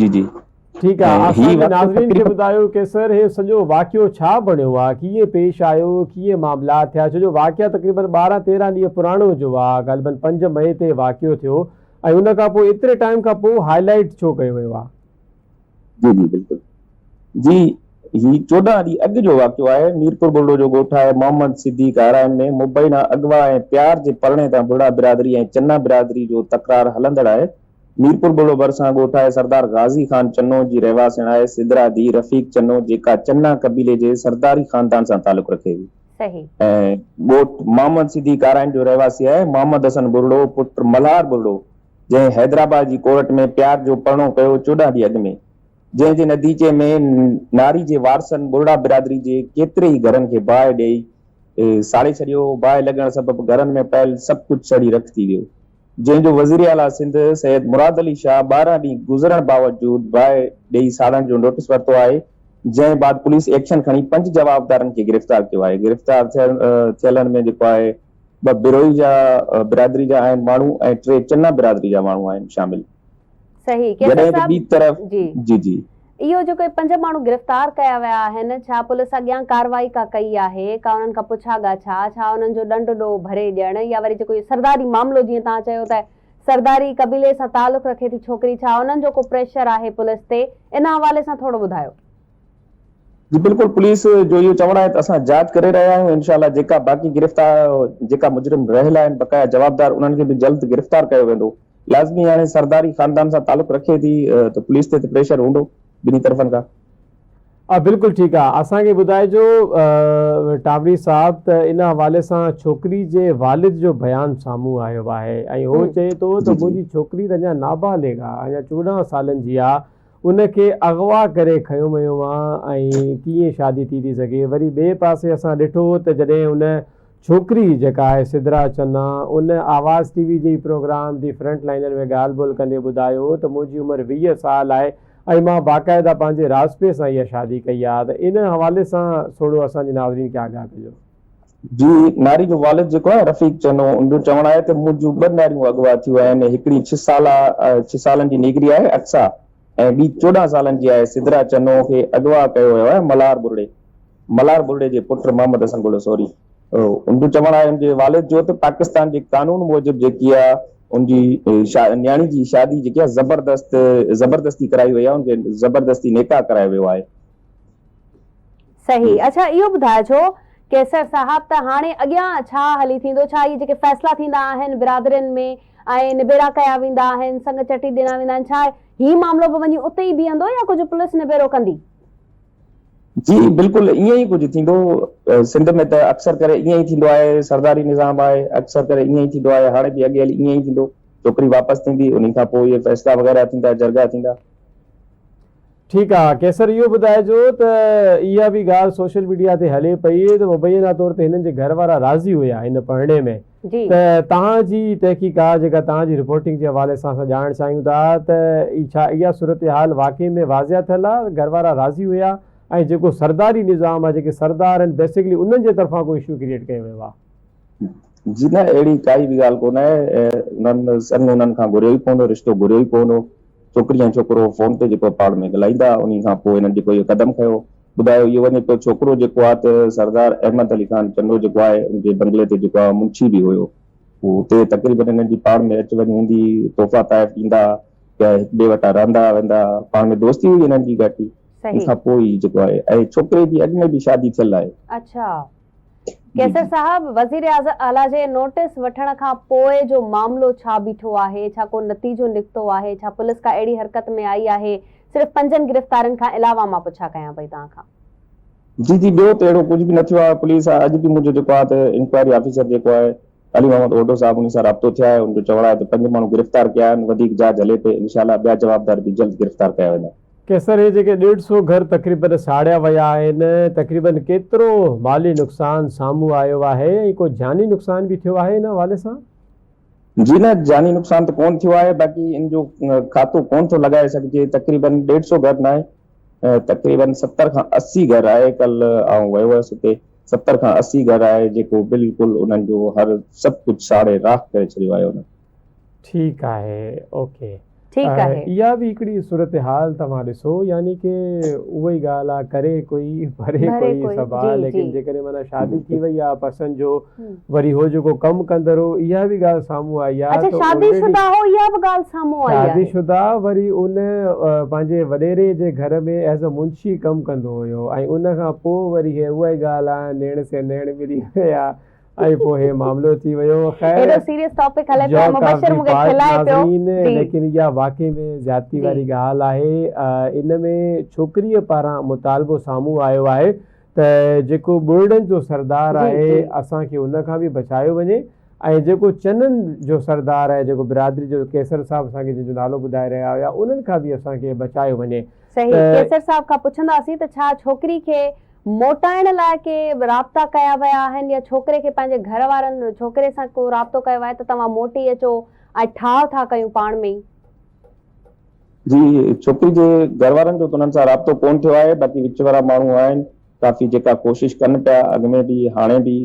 جي جي. ٺيڪ آ اسان جي ناظرين کي ٻڌايو ڪي سر هي سڄو واقعو ڇا بڻيو آ ڪيئن پيش آيو ڪيئن معاملات ٿيا ڇو جو واقعا تقريبن 12 13 ڏينهن پراڻو جو آ غالبن 5 مئي تي واقعو ٿيو ۽ ان کان پوء ايتري ٽائيم کان پوء هائي لائيٽ ڇو ڪيو ويو آ. جي جي بلڪل جي هي 14 ڏينهن اڳ جو واقعو آهي ميرپور ٻرڙو جو ڳوٺ آهي محمد صديق آرائين ۾ مبينا اغوا ۽ پيار جي پرڻي تان ٻرڙا برادري ۽ چنا برادري جو تڪرار هلندڙ آهي ميرپور ٻرڙو ڀرسان ڳوٺ آهي سردار غازي خان چنو جي رهواسڻ آهي سدرا ڌيء رفيق چنو جيڪا چنا قبيلي جي سرداري خاندان سان تعلق رکي ٿي ۽ ڳوٺ محمد صديق آرائين جو رهواسي آهي محمد حسن ٻرڙو پٽ ملهار ٻرڙو جنهن حيدرآباد جي ڪورٽ ۾ پيار جو پرڻو ڪيو 14 ڏينهن اڳ ۾ جنهن جي نتيجي ۾ ناري جي وارثن ٻرڙا برادري جي ڪيتري ئي گهرن کي باهه ڏئي ساڙي ڇڏيو باهه لڳڻ سبب گهرن ۾ پيل سڀ ڪجهه سڙي رک ٿي ويو. جنهن جو وزيراعليٰ سنڌ سيد مراد علي شاهه 12 ڏينهن گذرڻ باوجود باهه ڏئي ساڙڻ جو نوٽيس ورتو آهي، جنهن بعد پوليس ايڪشن کڻي پنج جوابدارن کي گرفتار ڪيو آهي، گرفتار ٿيلن ۾ جيڪو آهي ٻه بروهي جا برادري جا آهن ماڻهو ۽ ٽي چنا برادري جا ماڻهو آهن شامل. صحيح قيصر جڏهن ته صاحب ٻي طرف جي جي جي. اهو جيڪو پنج ماڻهو گرفتار ڪيا ويا آهن ڇا پوليس اڳيان ڪارروائي ڪا ڪئي آهي ڪا انهن کان پڇا ڳاڇا ڇا انهن جو ڏنڊ ڏوهه ڀري ڏيڻ يا وري جيڪو اهو سرداري معاملو جيئن توهان چيو ته سرداري قبيلي سان تعلق رکي ٿي ڇوڪري ڇا انهن جو ڪو پريشر آهي پوليس تي ان حوالي سان ٿورو ٻڌايو. جي بلڪل پوليس جو اهو چوڻ آهي ته اسان جاچ ڪري رهيا آهيون انشاء الله جيڪا باقي گرفتار جيڪا مجرم رهيل آهن بقايا جوابدار انهن کي به جلد گرفتار ڪيو ويندو لازمي هاڻي سرداري خاندان سان تعلق رکي ٿي ته پوليس تي ته پريشر هوندو ٻنهي طرفن کان. ها بلڪل ٺيڪ آ اسان کي ٻڌائجو ٽاوري صاحب ته ان حوالي سان ڇوڪري جي والد جو بيان سامهون آيو آهي ۽ هو چئي ٿو ته منهنجي ڇوڪري ته اڃا نابالغ آ اڃا 14 سالن جي آ ان کي اغوا ڪري کنيو ويو آ ۽ ڪيئن شادي ٿي ٿي سگهي وري ٻئي پاسي اسان ڏٺو ته جڏهن ان ڇوڪري جيڪا آهي سدرا چنا ان آواز ٽي وي جي ئي پروگرام the front liner ۾ ڳالهه ٻولهه ڪندي ٻڌايو ته منهنجي عمر 20 سال آهي ۽ مان باقاعده پنهنجي راضپي سان اها شادي ڪئي آهي ته ان حوالي سان ٿورو اسان جي ناظرين کي آگاهه ڪجو. جي ناري جو والد جيڪو آهي رفيق چنو ان جو چوڻ آهي ته منهنجون ٻه ناريون اغوا ٿيون آهن هڪڙي ڇهه سالا ڇهه سالن جي نيگري آهي اقصيٰ ۽ ٻي 14 سالن جي آهي سدرا چنو کي اغوا ڪيو ويو آهي ملهار ٻرڙي ملهار ٻرڙي جي پٽ محمد حسن ٻرڙو سوري ان جو چوڻ آهي ان جي والد جو ته پاڪستان جي قانون موجب جيڪي آهي ان جي نياڻي جي شادي جيڪي آهي زبردست زبردستي ڪرائي وئي آهي ان کي زبردستي نڪاح ڪرايو ويو آهي. صحيح اڇا اهو ٻڌائجو قيصر صاحب ته هاڻي اڳيان ڇا هلي ٿيندو ڇا اهي جيڪي فيصلا ٿيندا آهن برادرين ۾ ۽ نبيرا ڪيا ويندا آهن سڱ چٽي ڏنا ويندا آهن ڇا هي معاملو به وڃي اتي ئي بيهندو يا ڪجهه پوليس نبيرو ڪندي؟ جي بلڪل ائين ئي ڪجهه ٿيندو سنڌ ۾ ته اڪثر ڪري ائين ئي ٿيندو آهي سرداري نظام آهي اڪثر ڪري ائين ئي ٿيندو آهي هاڻي به اڳي هلي ائين ئي ٿيندو ڇوڪري واپس ٿيندي انهي کان پوء اهي فيصلا وغيره ٿيندا جرڳا ٿيندا. ٺيڪ آ قيصر اهو ٻڌائجو ته اها به ڳالهه سوشل ميڊيا تي هلي پئي ته مبينا طور تي هنن جي گهر وارا راضي هيا هن پرڻي ۾ ته توهان جي تحقيقات جيڪا توهان جي رپورٽنگ جي حوالي سان اسان ڄاڻڻ چاهيون ٿا ته ڇا اها صورتحال واقعي ۾ واضح ٿيل آهي گهر وارا راضي هيا ۽ جيڪو سرداري نظام آهي جيڪي سردار آهن بيسڪلي انهن جي طرفان ڪو اشو ڪريئيٽ ڪيو ويو آهي. جي نه اهڙي ڪائي به ڳالهه ڪونه آهي انهن سڱ انهن کان گهريو ئي ڪونه رشتو گهريو ئي ڪونه ڇوڪري ۽ ڇوڪرو فون تي جيڪو پاڻ ۾ ڳالهائيندا انهي کان پوء هنن جيڪو اهو قدم کنيو ٻڌايو اهو وڃي پيو ڇوڪرو جيڪو آهي ته سردار احمد علي خان چنو جيڪو آهي ان جي بنگلي تي جيڪو آهي منشي به هيو هو اتي تقريبن هنن جي پاڻ ۾ اچ وڃ هوندي تحفا تحائف ڏيندا يا هڪ ٻئي وٽان رهندا ويندا پاڻ ۾ دوستي هئي هنن جي گهاٽي ان کان پوء ئي جيڪو آهي ۽ ڇوڪري جي اڳ ۾ به شادي ٿيل آهي. اڇا قيصر صاحب وزير اعليٰ جي نوٽيس وٺڻ کان پوء جو معاملو ڇا بيٺو آهي، ڇا ڪو نتيجو نڪتو آهي، ڇا پوليس ڪا اهڙي حرڪت ۾ آئي آهي، صرف پنجن گرفتارين کان علاوه مان پڇا ڪيان پئي توهان کان. جي جي ٻيو ته اهڙو ڪجهه به نه ٿيو آهي پوليس اڄ به منهنجو جيڪو آهي ته انڪوائري آفيسر جيڪو آهي علي محمد اوڍو صاحب انهي سان رابطو ٿيو آهي ان جو چوڻ آهي ته پنج ماڻهو گرفتار ڪيا آهن وڌيڪ جاچ هلي پئي انشاء الله ٻيا جوابدار به جلد گرفتار ڪيا ويندا. قيصر هي جيڪي ڏيڍ سو گهر تقريبن ساڙيا ويا آهن تقريبن ڪيترو مالي نقصان سامهون آيو آهي ۽ ڪو جاني نقصان به ٿيو آهي ان حوالي سان؟ جي نه جاني نقصان ته ڪون ٿيو آهي باقي ان جو کاتو ڪون ٿو لڳائي سگهجي تقريبن ڏيڍ سو گهر ناهي تقريبن 70 کان 80 گهر آهي ڪل آئون ويو هيس اتي 70 کان 80 گهر آهي جيڪو بلڪل انهن جو هر سڀ ڪجهه ساڙي راک ڪري ڇڏيو آهي انهن. ٺيڪ آهي اوڪي. ٺيڪ آهي. اها به هڪڙي صورتحال توهان ڏسو يعني ڪي اها ئي ڳالهه آ ڪري ڪوئي ڀري ڪوئي سڀ آ ليڪن جيڪڏهن معنيٰ شادي ٿي وئي آ پسند جو وري هو جيڪو ڪم ڪندڙ هو اها به ڳالهه سامهون آئي آ اڇا شادي شده هو اها به ڳالهه سامهون آئي آهي. شادي شده وري ان پنهنجي وڏيري جي گهر ۾ ايز ا منشي ڪم ڪندو هيو ۽ ان کان پوء وري هي اها ئي ڳالهه آ نيڻ سي نيڻ ملي ويا ۽ پوء هي معاملو ٿي ويو. خير ايڏو سيريس ٽاپڪ هلي پيو جوڪ آف مبشر the مون کي پارٽ کلائي پيو ناظرين جي. ليڪن اها واقعي ۾ زيادتي جي. واري ڳالهه آهي ان ۾ ڇوڪريء پاران مطالبو سامهون آيو آهي ته جيڪو ٻرڙن جو سردار جي آهي جي. اسان کي ان کان به بچايو وڃي ۽ جيڪو چنن جو سردار آهي جيڪو برادري جو قيصر صاحب اسان کي جنهن جو نالو ٻڌائي رهيا هيا انهن کان به اسان کي بچايو وڃي صحيح ته قيصر صاحب کان پڇنداسين ته ڇا ڇوڪري کي موٽائڻ لاء ڪي رابطا ڪيا ويا آهن يا ڇوڪري کي پنهنجي گهر وارن ڇوڪري سان ڪو رابطو ڪيو آهي ته توهان موٽي اچو ۽ ٺاهه ٿا ڪيون پاڻ ۾ ئي. جي ڇوڪري جي گهر وارن جو ته انهن سان رابطو ڪونه ٿيو آهي باقي وچ وارا ماڻهو آهن ڪافي جيڪا ڪوشش ڪن پيا اڳ ۾ به هاڻي به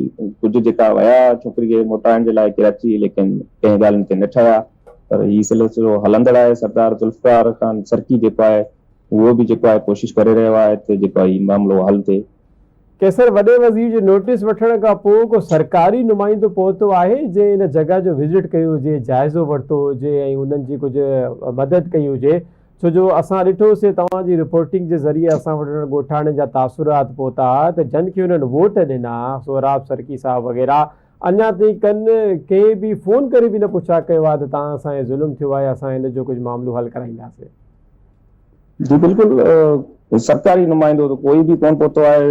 ڪجهه جيڪا ويا ڇوڪري کي موٽائڻ جي لاء ڪراچي ليڪن ڪنهن ڳالهين تي نه ٺهيا پر هي سلسلو هلندڙ آهي سردار ذوالفقار خان سرڪي جيڪو آهي اهو به جيڪو آهي ڪوشش ڪري رهيو آهي ته جيڪو آهي هي معاملو حل ٿئي. قيصر وڏي وزير جي نوٽيس وٺڻ کان پوء ڪو سرڪاري نمائندو پهتو آهي جنهن ان جڳهه جو وزٽ ڪيو هجي، جائزو ورتو هجي ۽ انهن جي ڪجهه مدد ڪئي هجي ڇو جو اسان ڏٺو سي توهان جي رپورٽنگ جي ذريعي اسان وٽ انهن ڳوٺاڻن جا تاثرات پهتا ته جن کي انهن ووٽ ڏنا سهراب سرڪي صاحب وغيره اڃا تائين ڪن ڪنهن به فون ڪري به نه پڇا ڪيو آهي ته توهان سان هي ظلم ٿيو آهي اسان هن جو ڪجهه معاملو حل ڪرائينداسين. جي بلڪل سرڪاري نمائندو ته ڪوئي به ڪونه پهتو آهي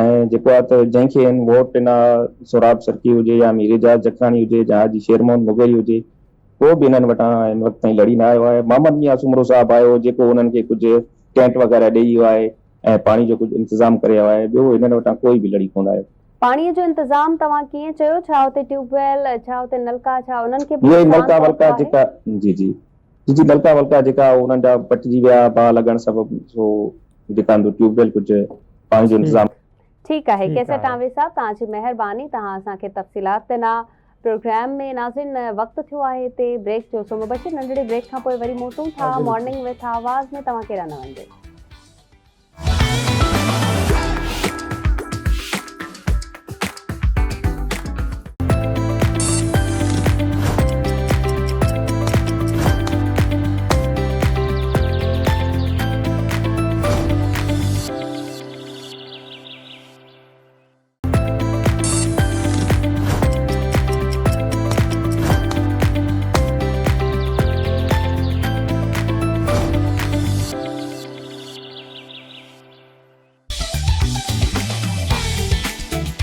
۽ جيڪو آهي ته جنهن کي هن ووٽ ڏنا سهراب سرڪي هجي يا مير اعجاز جکراڻي هجي يا حاجي شير محمد مغيري هجي ڪو به هنن وٽان هن وقت تائين لڙي نه آيو آهي محمد ميان سومرو صاحب آيو جيڪو انهن کي ڪجهه ٽينٽ وغيره ڏئي ويو آهي ۽ پاڻي جو ڪجهه انتظام ڪري ويو آهي ٻيو هنن وٽان ڪوئي به لڙي ڪونه آيو. پاڻي جو انتظام توهان ڪيئن چيو ڇا اتي ٽيوب ويل ڇا اتي نلڪا ڇا انهن کي به اهي نقصان نلڪا پهتو ولڪا آهي؟ جيڪا جي جي جي جي نلڪا ولڪا جيڪا انهن جا پٽجي ويا باهه لڳڻ سبب سو جيڪا اندر ٽيوب ويل ڪجهه پاڻي جو انتظام. ٺيڪ آهي ٺيڪ قيصر آهي. ٽانوري صاحب توهان جي مهرباني توهان اسان کي تفصيلات ڏنا پروگرام ۾ ناظرين وقت ٿيو آهي هتي بريڪ جو سو مبشر ننڍڙي بريڪ کان پوء وري موٽون ٿا مارننگ وٿ آواز ۾ توهان ڪيڏانهن نه وڃجو.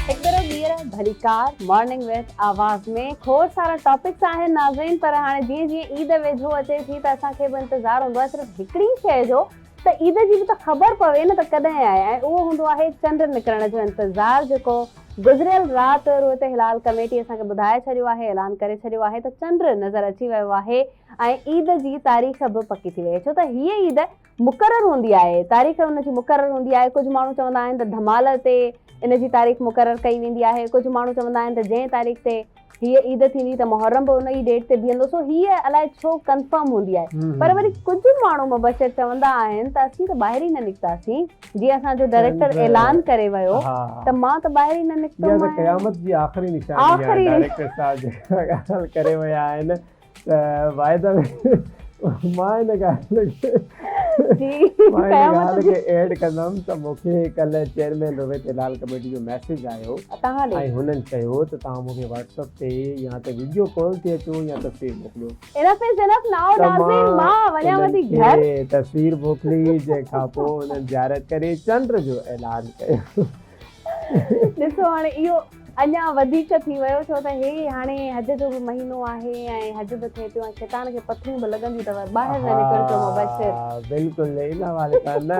هڪ ڀيرو ٻيهر ڀليڪار مارننگ وٿ آواز ۾ کوڙ سارا ٽاپڪس آهن ناظرين پر هاڻي جيئن جيئن عيد ويجهو اچي ٿي ته اسان کي به انتظار هوندو آهي صرف هڪڙي شيء جو ته عيد جي به ته خبر پوي نه ته ڪڏهن آهي ۽ اهو هوندو آهي چنڊ نڪرڻ جو انتظار جيڪو گذريل رات رويت هلال ڪميٽي اسان کي ٻڌائي ڇڏيو آهي، اعلان ڪري ڇڏيو آهي ته چنڊ نظر اچي ويو آهي ۽ عيد جي تاريخ به پڪي ٿي وئي ڇو ته هيء عيد مقرر هوندي آهي، تاريخ ان جي مقرر هوندي آهي، ڪجهه ماڻهو چوندا آهن ته ڌمال تي ان جي تاريخ مقرر ڪئي ويندي آهي، ڪجهه ماڻهو چوندا آهن ته جنهن تاريخ تي هيء عيد ٿيندي ته محرم به ان ئي ڊيٽ تي بيهندو سو هيء الائي ڇو ڪنفرم هوندي آهي پر وري ڪجهه ماڻهو مبشر چوندا آهن ته اسين ته ٻاهر ئي نه نڪتاسين جيئن اسان جو ڊائريڪٽر اعلان ڪري ويو ته مان ته ٻاهر ئي نه نڪتو اها ته قيامت جي آخري نشاني آهي ڊائريڪٽر صاحب جيڪا ڳالهه ڪري ويا آهن ته واعده مان ان ڳالهه کي جي مان ان ڳالهه کي ايڊ ڪندم ته مون کي ڪلهه چيئرمين رويت هلال ڪميٽي جو ميسيج آيو ۽ هنن چيو ته توهان مون کي واٽس اپ تي يا ته وڊيو ڪال تي اچو يا تصوير موڪليو. انف از انف نائو ناظرين مان وڃان ٿي گهر. تصوير موڪلي جنهن کان پوء هنن زيارت ڪري چنڊ جو اعلان ڪيو. ڏسو هاڻي اهو اڃا وڌيڪ ٿي ويو ڇو ته هي هاڻي حج جو به مهينو آهي ۽ حج به ٿئي پيو ۽ شيطان کي پٿريون به لڳنديون اٿو ٻاهر نه نڪرجو مبشر. ها بلڪل ان حوالي سان نه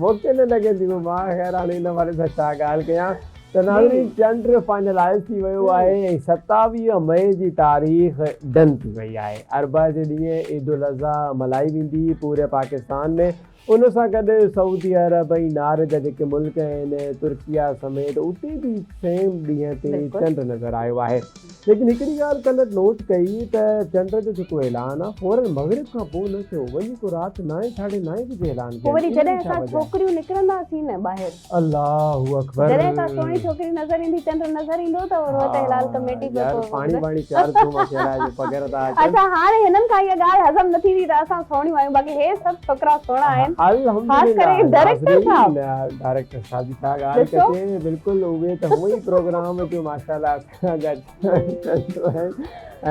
مون کي نه لڳنديون مان خير هاڻي ان حوالي سان ڇا ڳالهه ڪيان ته ناظرين چنڊ فائنلائز ٿي ويو آهي ۽ 27 مئي جي تاريخ ڊن ٿي وئي آهي اربع جي ڏينهن عيد الاضحيٰ ملهائي ويندي پوري پاڪستان ۾ ان سان گڏ سعودي عرب ۽ نار جا جيڪي ملڪ آهن ترڪيه سميت اتي به سيم ڏينهن تي چنڊ نظر آيو آهي ليڪن هڪڙي ڳالهه ڪلهه نوٽ ڪئي ته چنڊ جو جيڪو اعلان آهي فورن مغرب کان پوء نه ٿيو وڃي ڪو رات نائين ساڍي نائين بجي اعلان پوء وري جڏهن اسان ڇوڪريون نڪرنداسين نه ٻاهر الله اڪبر جڏهن ڪا سهڻي ڇوڪري نظر ايندي چنڊ نظر ايندو ته روت هلال ڪميٽي به يار پاڻي واڻي پيار ٿو مان کي الائي جو پگهر ٿا اچن. اڇا هاڻي هنن کان اها ڳالهه هضم نه ٿيندي ته اسان سهڻيون آهيون باقي هي سڀ ڇوڪرا سهڻا آهن خاص ڪري ڊائريڪٽر صاحب. ڊائريڪٽر صاحب جي ڇا ڳالهه ڪجي بلڪل اهي ته هونئن ئي پروگرام جو ماشاءالله اسان جا چنڊ آهن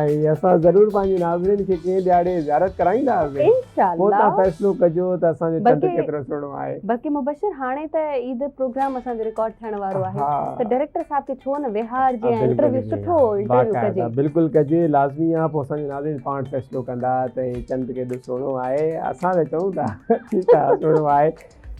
۽ اسان ضرور پنهنجي ناظرين کي ڪنهن ڏهاڙي زيارت ڪرائينداسين پوء توهان فيصلو ڪجو ته اسان جو چنڊ ڪيترو سهڻو آهي. بلڪه مبشر هاڻي ته عيد پروگرام اسان جو رڪارڊ ٿيڻ وارو آهي ته ڊائريڪٽر صاحب کي ڇو نه ويهارجي ۽ انٽرويو سٺو انٽرويو ڪجي. بلڪل ڪجي لازمي آ پوء اسان جا ناظرين پاڻ فيصلو ڪندا ته هي چنڊ ڪيڏو سهڻو آهي اسان ته چئون ٿا ٺيڪ آ سهڻو آهي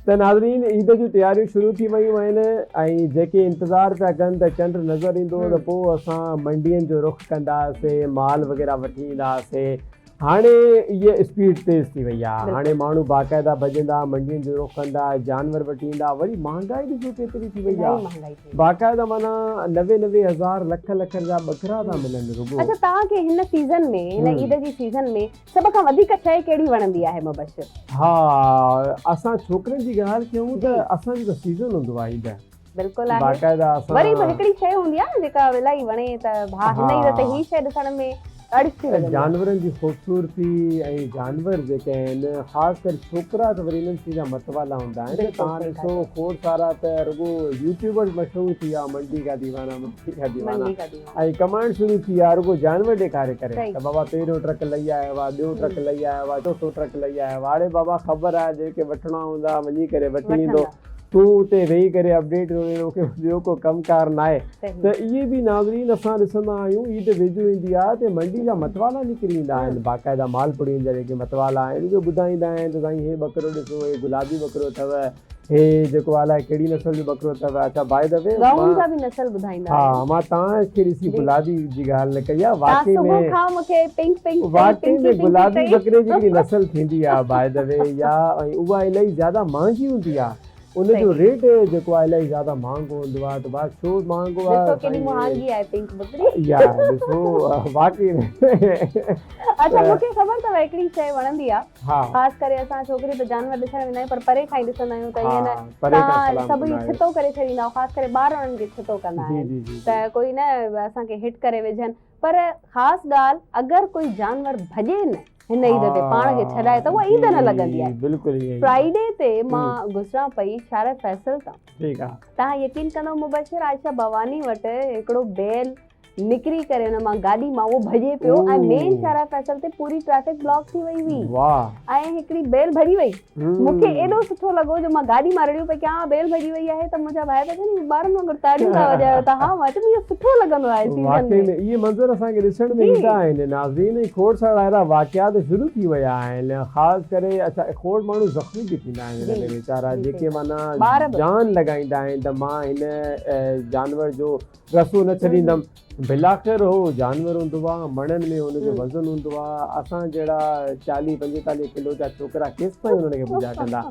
ته ناظرين عيد جون تياريون شروع ٿي ويون آهن ۽ جيڪي انتظار پيا ڪن ته چنڊ نظر ايندو ته پوء اسان منڊين جو رخ ڪنداسين مال وغيره وٺي اينداسين هاڻي اهي اسپيڊ تيز ٿي وئي آهي هاڻي ماڻهو باقاعده ڀڄندا منڊين جو رخ ڪندا جانور وٺي ايندا وري مهانگائي ڏسو ڪيتري ٿي وئي آهي باقاعده معنيٰ نوي نوي هزار لک لک جا ٻڪرا ٿا ملن رڳو. اڇا توهان کي هن سيزن ۾ هن عيد جي سيزن ۾ سڀ کان وڌيڪ شيء ڪهڙي وڻندي آهي مبشر؟ ها اسان ڇوڪرن جي ڳالهه ڪيون ته اسان جو ته سيزن هوندو آهي عيد بلڪل آهي باقاعده اسان وري به هڪڙي شيء هوندي آهي نه جيڪا الاهي وڻي ته ڀا هن عيد تي هي شيء ڏسڻ ۾ ڏاڍي سٺي لڳندي آهي. جانورن جي خوبصورتي ۽ جانور جيڪي آهن خاص ڪري ڇوڪرا ته وري انهن چيزن جا متوالا هوندا آهن توهان ڏسو کوڙ سارا ته رڳو يوٽيوبرز مشهور ٿي ويا منڊي ڪا ديوانا منڊي ڪا ديوانا ۽ ڪمائڻ شروع ٿي ويا رڳو جانور ڏيکاري ڪري ته بابا پهريون ٽرڪ لهي آيو آهي ٻيو ٽرڪ لهي آيو آهي چوٿون ٽرڪ لهي آيو آهي اڙي بابا خبر آهي جنهن کي وٺڻا هوندا وڃي ڪري وٺي ايندو تون اتي ويهي ڪري اپڊيٽ ٿو ڏين توکي ٻيو ڪو ڪم ڪار ناهي ته اهي به ناظرين اسان ڏسندا آهيون عيد ويجهو ايندي آهي ته منڊي جا متوالا نڪري ايندا آهن باقاعده مال پڙين جا جيڪي متوالا آهن اهي ٻڌائيندا آهن ته سائين هي ٻڪرو ڏسو هي گلابي ٻڪرو اٿو هي جيڪو الائي ڪهڙي نسل جو ٻڪرو اٿو اڇا باء the وي ڳئون جا به نسل ٻڌائيندا آهن ها مان توهان کي ڏسي گلابي جي ڳالهه نه ڪئي آهي واقعي ۾ صبح کان مون کي پنڪ پنڪ واقعي ۾ گلابي ٻڪري جي هڪڙي نسل ٿيندي آهي باء the وي يا ۽ اها الائي زياده مهانگي هوندي آهي ان جو ريٽ جيڪو آهي الائي زياده مهانگو هوندو آهي ته ڀاء ڇو مهانگو آهي ڏسو ڪيڏي مهانگي آهي پنڪ ٻڪري يار ڏسو واقعي اڇا مون کي خبر اٿو هڪڙي شيء وڻندي آهي خاص ڪري اسان ڇوڪريون ته جانور ڏسڻ ويندا آهيون پر پري کان ئي ڏسندا آهيون ته ائين نه توهان سڀئي ڇتو ڪري ڇڏيندا آهيو خاص ڪري ٻار انهن کي ڇتو ڪندا آهن ته ڪوئي نه اسان کي هٽ ڪري وجهن پر خاص ڳالهه اگر ڪوئي جانور ڀڄي نه هن عيد تي پاڻ کي ڇڏائي ته اها عيد نه لڳندي آهي. بلڪل ائين ئي. فرائيڊي تي مان گذران پئي شارع فيصل تان. ٺيڪ آ. توهان يقين ڪندؤ مبشر عائشه ڀواني وٽ هڪڙو بيل نڪري ڪري ان مان گاڏي مان اهو ڀڄي پيو ۽ مين شارع فيصل تي پوري ٽريفڪ بلاڪ ٿي وئي هئي ۽ هڪڙي بيل ڀڄي وئي مون کي ايڏو سٺو لڳو جو مان گاڏي مان رڙيون پئي ڪيان ها بيل ڀڄي وئي آهي ته منهنجا ڀائر پيا چون ٻارن وانگر تاڙيون ٿا وڄايو ته ها مان چيم اهو سٺو لڳندو آهي سيزن واقعي ۾ اهي منظر اسان کي ڏسڻ ۾ ايندا آهن ناظرين ۽ کوڙ سارا اهڙا واقعات شروع ٿي ويا آهن خاص ڪري اڇا کوڙ ماڻهو زخمي به ٿيندا آهن هن ۾ ويچارا جيڪي معنيٰ جان لڳائيندا آهن ته مان هن جانور جو رسو نه ڇڏيندم. بالاخر هو جانور هوندو آ، مڻن ۾ هن جو وزن هوندو آ، اسان جهڙا چاليهه پنجيتاليهه ڪلو جا ڇوڪرا ڪيستائين انهن کي پڄا ڪندا.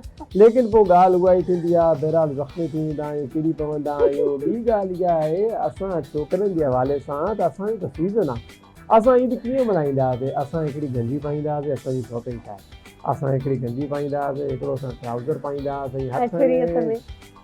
ليڪن پوء ڳالهه اها ئي ٿيندي آ، بهرحال زخمي ٿي ويندا آهيون، ڪري پوندا آهيون. ٻي ڳالهه اها آهي اسان ڇوڪرن جي حوالي سان ته اسان جو ته سيزن آ، اسان عيد ڪيئن ملهائيندا هئاسين، اسان هڪڙي گنجي پائيندا هئاسين، اسان جي شاپنگ ڇا آهي، اسان هڪڙي گنجي پائيندا هئاسين، هڪڙو اسان ٽرائوزر پائيندا هئاسين، هٿ ۾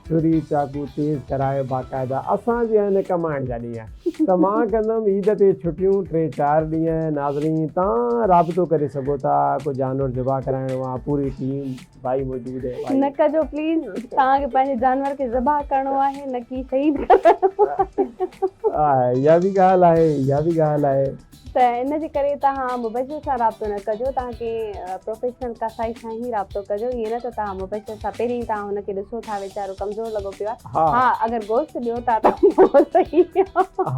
ڇري چاقو تيز ڪرائي باقاعده اسان جي آهن ڪمائڻ جا ڏينهن ته مان ڪندم عيد تي ڇٽيون ٽي چار ڏينهن ناظرين تان رابطو ڪري سگهو ٿا ڪو جانور ذبح ڪرائڻو آ پوري ٽيم ڀائي موجود هي ڀائي. نه ڪجو پليز توهان کي پنهنجي جانور کي ذبح ڪرڻو آهي نه ڪي شهيد ڪرڻو آهي. اها به ڳالهه آهي اها به ڳالهه آهي. ته ان جي ڪري توهان مبشر سان رابطو نه ڪجو توهان ڪنهن پروفيشنل ڪاسائي سان ئي رابطو ڪجو ائين نه ته توهان مبشر سان پهرين توهان هن کي ڏسو ٿا ويچارو ڪمزور لڳو پيو آهي ها اگر گوشت ڏيو ٿا ته پوء صحيح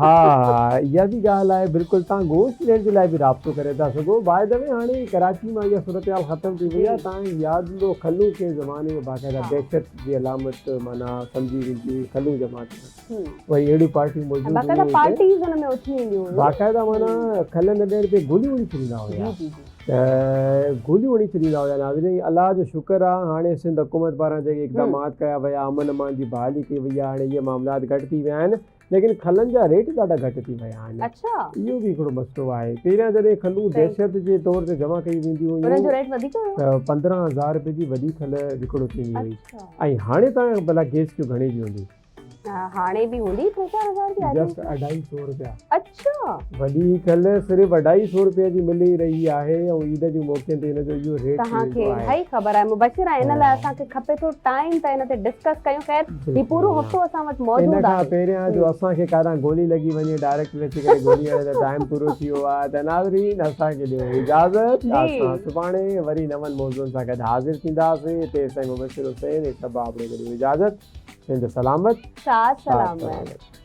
ها اها به ڳالهه آهي بلڪل توهان گوشت ڏيڻ جي لاء به رابطو ڪري ٿا سگهو باء the V هاڻي ڪراچي مان اها صورتحال ختم ٿي وئي آهي توهان کي ياد هوندو کلون ڪنهن زماني ۾ باقاعده دهشت جي علامت معنيٰ سمجهي ويندي هئي کلون جمع ٿيڻ وري اهڙيون پارٽيون موجود هيون باقاعده پارٽيز ان ۾ اٿي وينديون هيون باقاعده معنيٰ کل نه ڏيڻ تي گوليون هڻي ڇڏيندا هيا ته گوليون هڻي ڇڏيندا هيا ناظرين الله جو شڪر آ هاڻي سنڌ حڪومت پاران جيڪي اقدامات ڪيا ويا امن امان جي بحالي ڪئي وئي آ هاڻي اهي معاملات گهٽ ٿي ويا آهن ليڪن کلن جا ريٽ ڏاڍا گهٽ ٿي ويا آهن اڇا اهو به هڪڙو مسئلو آهي پهريان جڏهن کلون دهشت جي طور تي جمع ڪئي وينديون هيون انهن جو ريٽ وڌيڪ هيو ته 15000 رپئي جي وڏي کل وڪرو ٿيندي هئي ۽ هاڻي تان ڀلا گيس ڪيو گهڻي جي هوندي هاڻي به هوندي ٽي چار هزار جي جسٽ اڍائي سو روپيا. اڇا. وڏي کل صرف اڍائي سو روپيا جي ملي رهي آهي ۽ عيد جي موقعن تي ان جو اهو ريٽ ٿي توهان کي ويندو آهي. الاهي خبر آهي مبشر ۽ ان لاء اسان کي کپي ٿو ٽائيم ته ان تي ڊسڪس ڪيون خير هي پورو هفتو اسان وٽ موجود ان کان آهي. پهريان جو اسان کي ڪاڏانهن گولي لڳي وڃي ڊائريڪٽر اچي ڪري گولي هڻي ته ٽائيم پورو ٿي ويو آهي ته ناظرين اسان کي ڏيو اجازت اسان سڀاڻي وري نون موضوعن سان گڏ حاضر ٿينداسين تيستائين مبشر حسين ۽ صبا ابڙو کي ڏيو اجازت. سنڌ سلامت ساٿ سلامت.